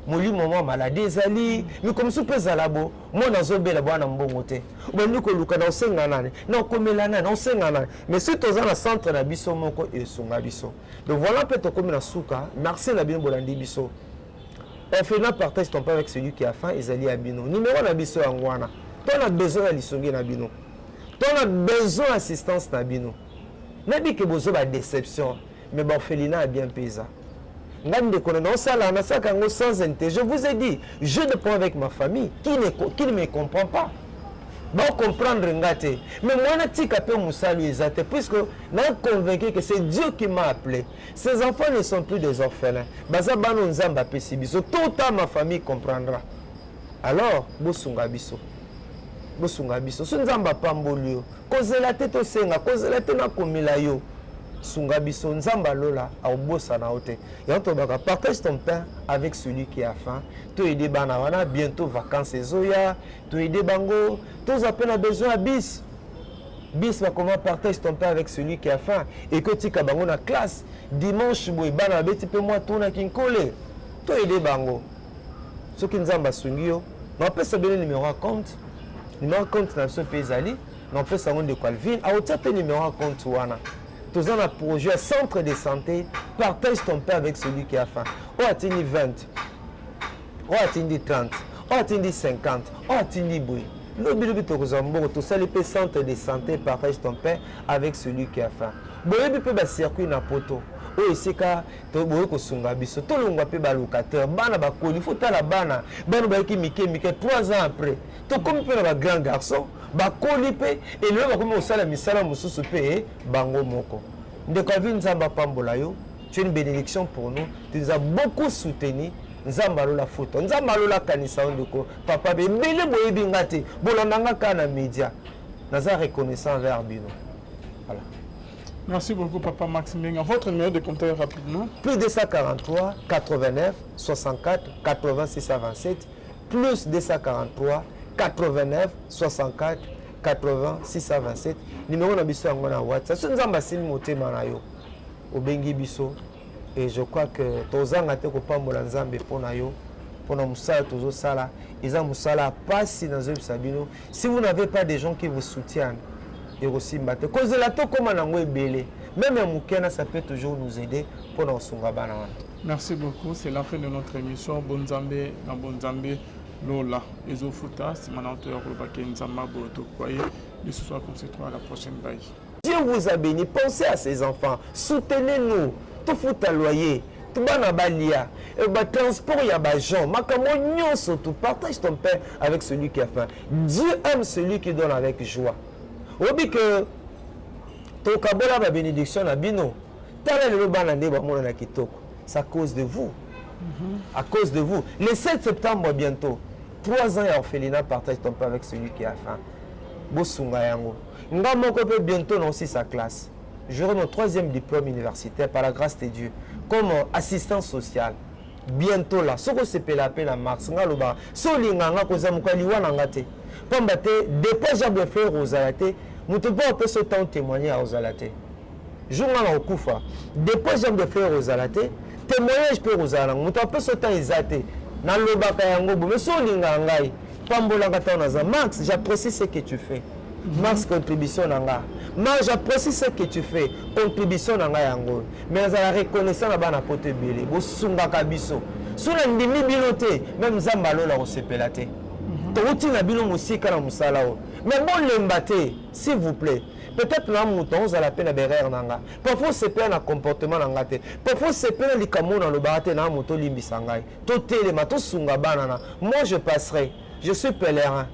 molimo mwa maladie ezali. Mikolo mosusu mpe ezala bo mwana azobela bwana, mbongo te, obandi koluka na osenga nani, na okomela nani, na osenga nani. Mais soki toza na centre na biso moko, esunga biso. Donc voilà, mpe tokómi na suka. Merci na bino bolandi biso. Orphelinat Partage ton pain avec celui qui a faim ezali ya bino. Numéro na biso yango wana. To na besoin ya lisungi na bino. To na besoin assistance na bino. Nayebi ke bozo ba déception mais ba orphelinat ya bien mpe eza. Nga ndeko na naosala nasalaka yango sans intérêt. Je vous ai dit, je ne prends avec ma famille qui ne me comprend pas. Ba comprendre nga te. Mais moi natika mpe mosala eza te puisque na convaincu que c'est Dieu qui m'a appelé. Ces enfants ne sont plus des orphelins. Baza bana Nzambe apesi biso. Tout temps ma famille comprendra. Alors, bosunga biso. Bosunga biso. So Nzambe apamboli yo. Kozela te tosenga, kozela te nakomela yo. Sunga biso, Nzambe alola akobosana yo te. Yango tolobaka partage ton pain avec celui qui a faim. Toyede bana wana bientôt vacances ezoya, toyede bango, toza mpe na besoin ya bis. Bis bakoma partage ton pain avec celui qui a faim. Ekotika bango na classe dimanche boye bana babeti mpe mwa tuna kinkole. Toyede bango. Soki Nzambe asungi yo, napesa bino numéro ya compte. Numéro ya compte na biso mpe ezali, napesa yango ndeko Alvin, akotia mpe numéro ya compte wana. Toza na projet ya centre de santé, partage ton pain avec celui qui a faim. Oyo atindi 20, oyo atindi 30, oyo atindi 50, oyo atindi boye. Lobi lobi tokozwa mbongo, tosali mpe centre de santé, partage ton pain avec celui qui a faim. Boyebi mpe bacircuit na poto oyo esika boye kosunga biso, tolongwa mpe balocataire. Bana bakoli, fo tala bana, bana bayaki mike mike, 3 ans après tokomi mpe na bagrand garçon, bakoli mpe elelo bakomi kosala misala mosusu mpe bango moko. Ndeko avi, Nzambe apambola yo, tu es une bénédiction pour nous, tu nous as beaucoup soutenu. Nzambe alola futa, Nzambe alola kanisa yo. Ndeko papa, ebele boyebi nga te, bolanda nga kaka na média, naza reconnaissant envers bino. Voilà. Merci beaucoup, Papa Max Mbenga. Votre numéro de contact rapidement. Plus 243 89 64 80 627, plus 243 89 64 80 627. Numéro na biso yango na WhatsApp. So Nzambe asili motema na yo, obengi biso et je crois que tozanga te kopambola Nzambe mpo na yo, mpo na mosala tozosala. Eza mosala ya pasi, nazoyebisa bino. Si vous n'avez pas des gens qui vous soutiennent, ekosimba te. Kozela tokóma nango ebele, même ya moke wana, ça peut toujours nous aider mpona kosunga bana wana. Merci beaucoup. C'est la fin de notre émission. Bonzambe na Bonzambe Lola. Ezofuta, nsima na toya kolobaki Nzambe boye tokwaye lisusu akonse à la prochaine. Bye. Dieu vous a béni. Pensez à ses enfants. Soutenez-nous. Tofuta loyer. Bana balia. Ba transport ya ba gens. Makambo nyonso tout. Partage ton pain avec celui qui a faim. Dieu aime celui qui donne avec joie. Obi que tokabola ba bénédiction na bino. Tala lelo bana nde bamona na kitoko. C'est à cause de vous. À cause de vous. Le 7 septembre bientôt. 3 ans ya orphelinat partage ton pain avec celui qui a faim. Bosunga yango. Nga moko mpe bientôt na aussi sa classe. J'aurai mon troisième diplôme universitaire par la grâce de Dieu comme assistant social. Bientôt là, soko sepela pe na Max, nga loba, so olinga nga koza mokali liwa na nga te. Pamba te, depuis Jean Frère ozala te, moto mpo apesa autant témoigner ozala te. Jour nga na kokufa, depuis Jean de Frère ozala te, témoignage mpe kozala nango, moto apesa autant eza te. Nalobaka yango bo, mais so olinga ngai, pambolanga ntango naza. Max, j'apprécie ce que tu fais. Max, contribution na nga. Max, j'apprécie ce que tu fais. Contribution na nga yango. Mais nazala reconnaissant na bana poto ebele. Bosungaka biso. So na ndimi bino te, même Nzambe alola kosepela te. Touti na bino mosika na mosala oyo. Mais bolemba te, s'il vous plaît. Peut-être na moto ozala mpe na berere na nga. Parfois osepela na comportement na nga te. Parfois osepela likambo nalobaka te na moto, olimbisa ngai. Totelema, tosunga bana na. Moi je passerai. Je suis pèlerin.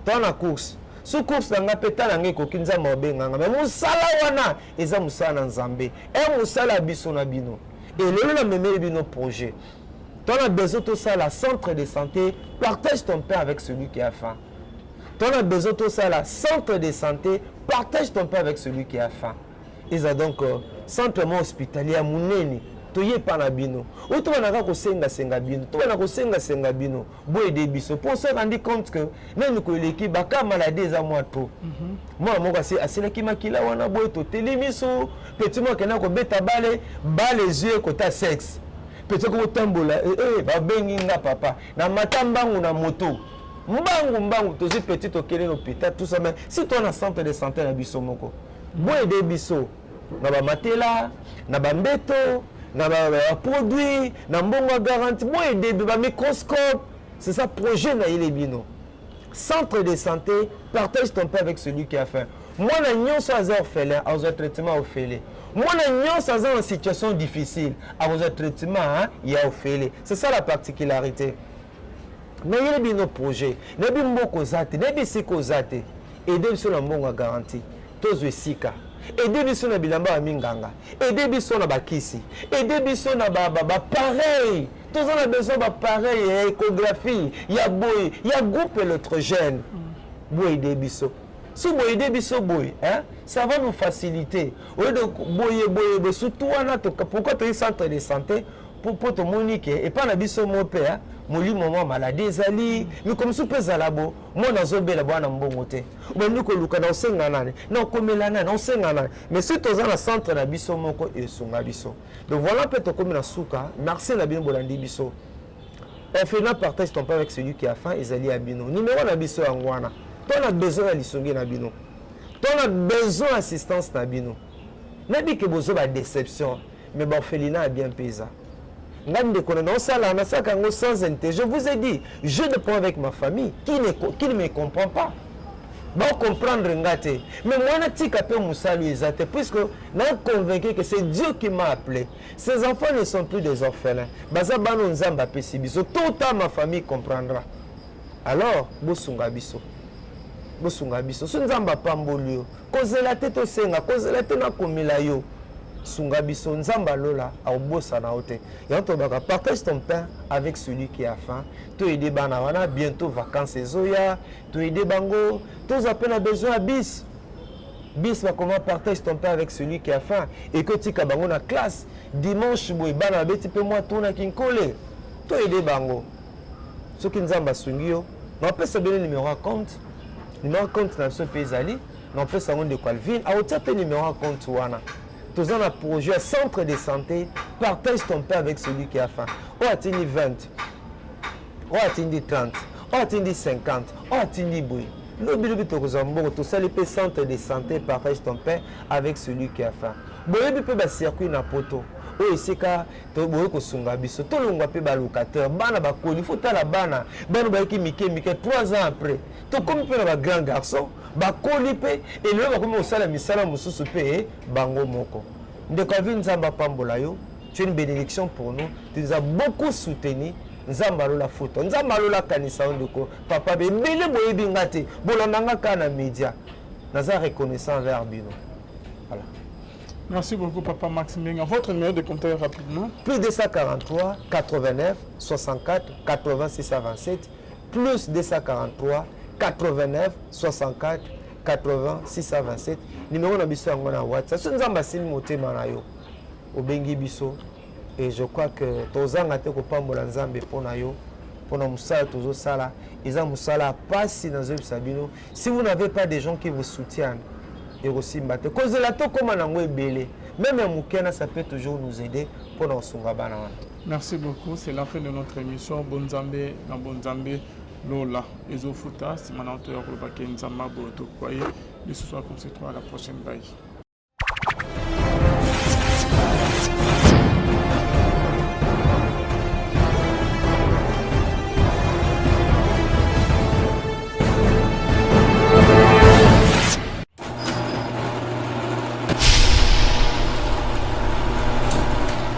Toi na course. So course na nga mpe tala nga ekoki Nzambe abenganga, me mosala wana eza mosala na Nzambe, e mosala ya biso na bino. Elelo namemeli bino projet to na besoin tosala centre de santé partage ton pain avec celui qui a faim. To na besoin tosala centre de santé partage ton pain avec celui qui a faim. Eza donc centre mo hospitalier ya monene. Toyepa na bino oyo tobanaka kosengasenga bino, tobana kosengasenga bino boyede biso, mpo se rendre compte que nani koleki baka maladie eza mwa trop. Mwana moko aselaki makila wana boye, toteli miso. Petit moko akenda kobeta bale, bale ezwi ekota sexe, petit akokotambola. Babengi nga papa na mata mbangu na moto, mbangu mbangu tozwi petit, tokende na hôpital, tout ça. Mais si toa na centre de santé na biso moko, boyede biso na bamatela, na bambeto. Na baproduit, na mbongo ya garantie, boyede bamicroscope. C'est ça projet na yele bino. Centre de santé, partage ton pain avec celui qui a faim. Mwana nyonso aza orphelin azwa traitement ofele. Mwana nyonso aza en situation difficile akozwa traitement ya ofele. C'est ça la particularité. Nayeli bino projet, nayebi mboka oza te, nayebi esika oza te. Aide biso na mbongo ya garantie, tozwa esika. Aide biso na bilamba ya minganga, aide biso na bakisi, aide biso na bapareil. Toza na besoin bapareil ya échographie, ya boye, ya groupe électrogène. Boye biso, so boyede biso boye, hein? Ça va nous faciliter. Oyo de boye boye boye, surtout wana. Pourquoi toyi centre de santé? Po tomoni ke epai na biso mo mpe molimo mwa maladie ezali mikolo mosusu mpe ezala bo mwana azobela bwana mbongo te, obandi koluka na osenga nani, na okomela nani, na osenga nani. Mais soki toza na centre na biso moko, esunga biso. Donc voilà, mpe tokomi na suka. Merci na bino bolandi biso. Orphelinat Partage ton pain avec celui qui a faim ezali ya bino. Numéro na biso yango wana. To na besoin ya lisungi na bino, to na besoin assistance na bino. Nayebi ke bozwa badéception, mais baorphelinat ya bien mpe eza. Nga ndeko na naosala, nasalaka yango sans intérêt. Je vous ai dit, je ne prends avec ma famille qui ne me comprend pas. Bacomprendre nga te, mais mwana tika mpe mosala eza te, puisque na convaincu que c'est Dieu qui m'a appelé. Ces enfants ne sont plus des orphelins, baza bana Nzambe apesi biso. Tôt ou tard, ma famille comprendra. Alors bosunga biso, bosunga biso. So Nzambe apamboli yo, kozela te tosenga, kozela te nakomela yo. Sunga biso, Nzambe alola akobosana yo te. Yango tolobaka: partage ton pain avec celui qui a faim. Toyede bana wana, bientôt vacances ezoya, toyede bango. Toza mpe na besoin ya bis bis. Bakoma Partage ton pain avec celui qui a faim, ekotika bango na classe dimanche boye, bana babeti mpe mwa tunaki nkole. Toyede bango. Soki Nzambe asungi yo, napesa bino numéro ya compte. Numéro ya compte na biso mpe ezali, napesa yango ndeko Alvin, akotia mpe numéro ya compte wana. Toza na projet ya centre de santé Partage ton pain avec celui qui a faim. Oyo atindi 20, oyo atindi 30, oyo atindi 50, oyo atindi boye, lobi lobi tokozwa mbongo, tosali mpe centre de santé Partage ton pain avec celui qui a faim. Boyebi mpe bacircuit na poto oyo esika boye kosunga biso, tolongwa mpe balocataire. Bana bakoli, fo tala bana, bana bayaki mike mike, 3 ans après tokomi mpe na bagrand garçon, bakoli mpe elelo, bakomi kosala misala mosusu mpe bango moko. Ndeko avi, Nzambe apambola yo. Tu es une bénédiction pour nous, tu nous as beaucoup soutenu. Nzambe alola futa, Nzambe alola kanisa yo. Ndeko papa, ebele boyebi nga te, bolanda nga kaka na média. Naza reconnaissant envers bino. Voilà. Merci beaucoup, Papa Max Mbenga. Votre numéro de contact rapidement. Plus 243 89 64 80 627. Plus 243 89 64 80 627. Numéro na biso yango na WhatsApp. So Nzambe asili motema na yo, obengi biso, et je crois que tozanga te kopambola Nzambe mpo na yo, mpona mosala tozosala. Eza mosala ya pasi, nazoyebisa bino. Si vous n'avez pas des gens qui vous soutiennent, ekosimba te. Kozela tokóma nango ebele, même ya moke na, ça peut toujours nous aider mpona kosunga bana wana. Merci beaucoup. C'est la fin de notre émission. Bonzambe na Bonzambe Lola. Ezofuta, nsima na toya kolobaki Nzambe aboyo tokwaye lisusu akonse. À la prochaine, bye.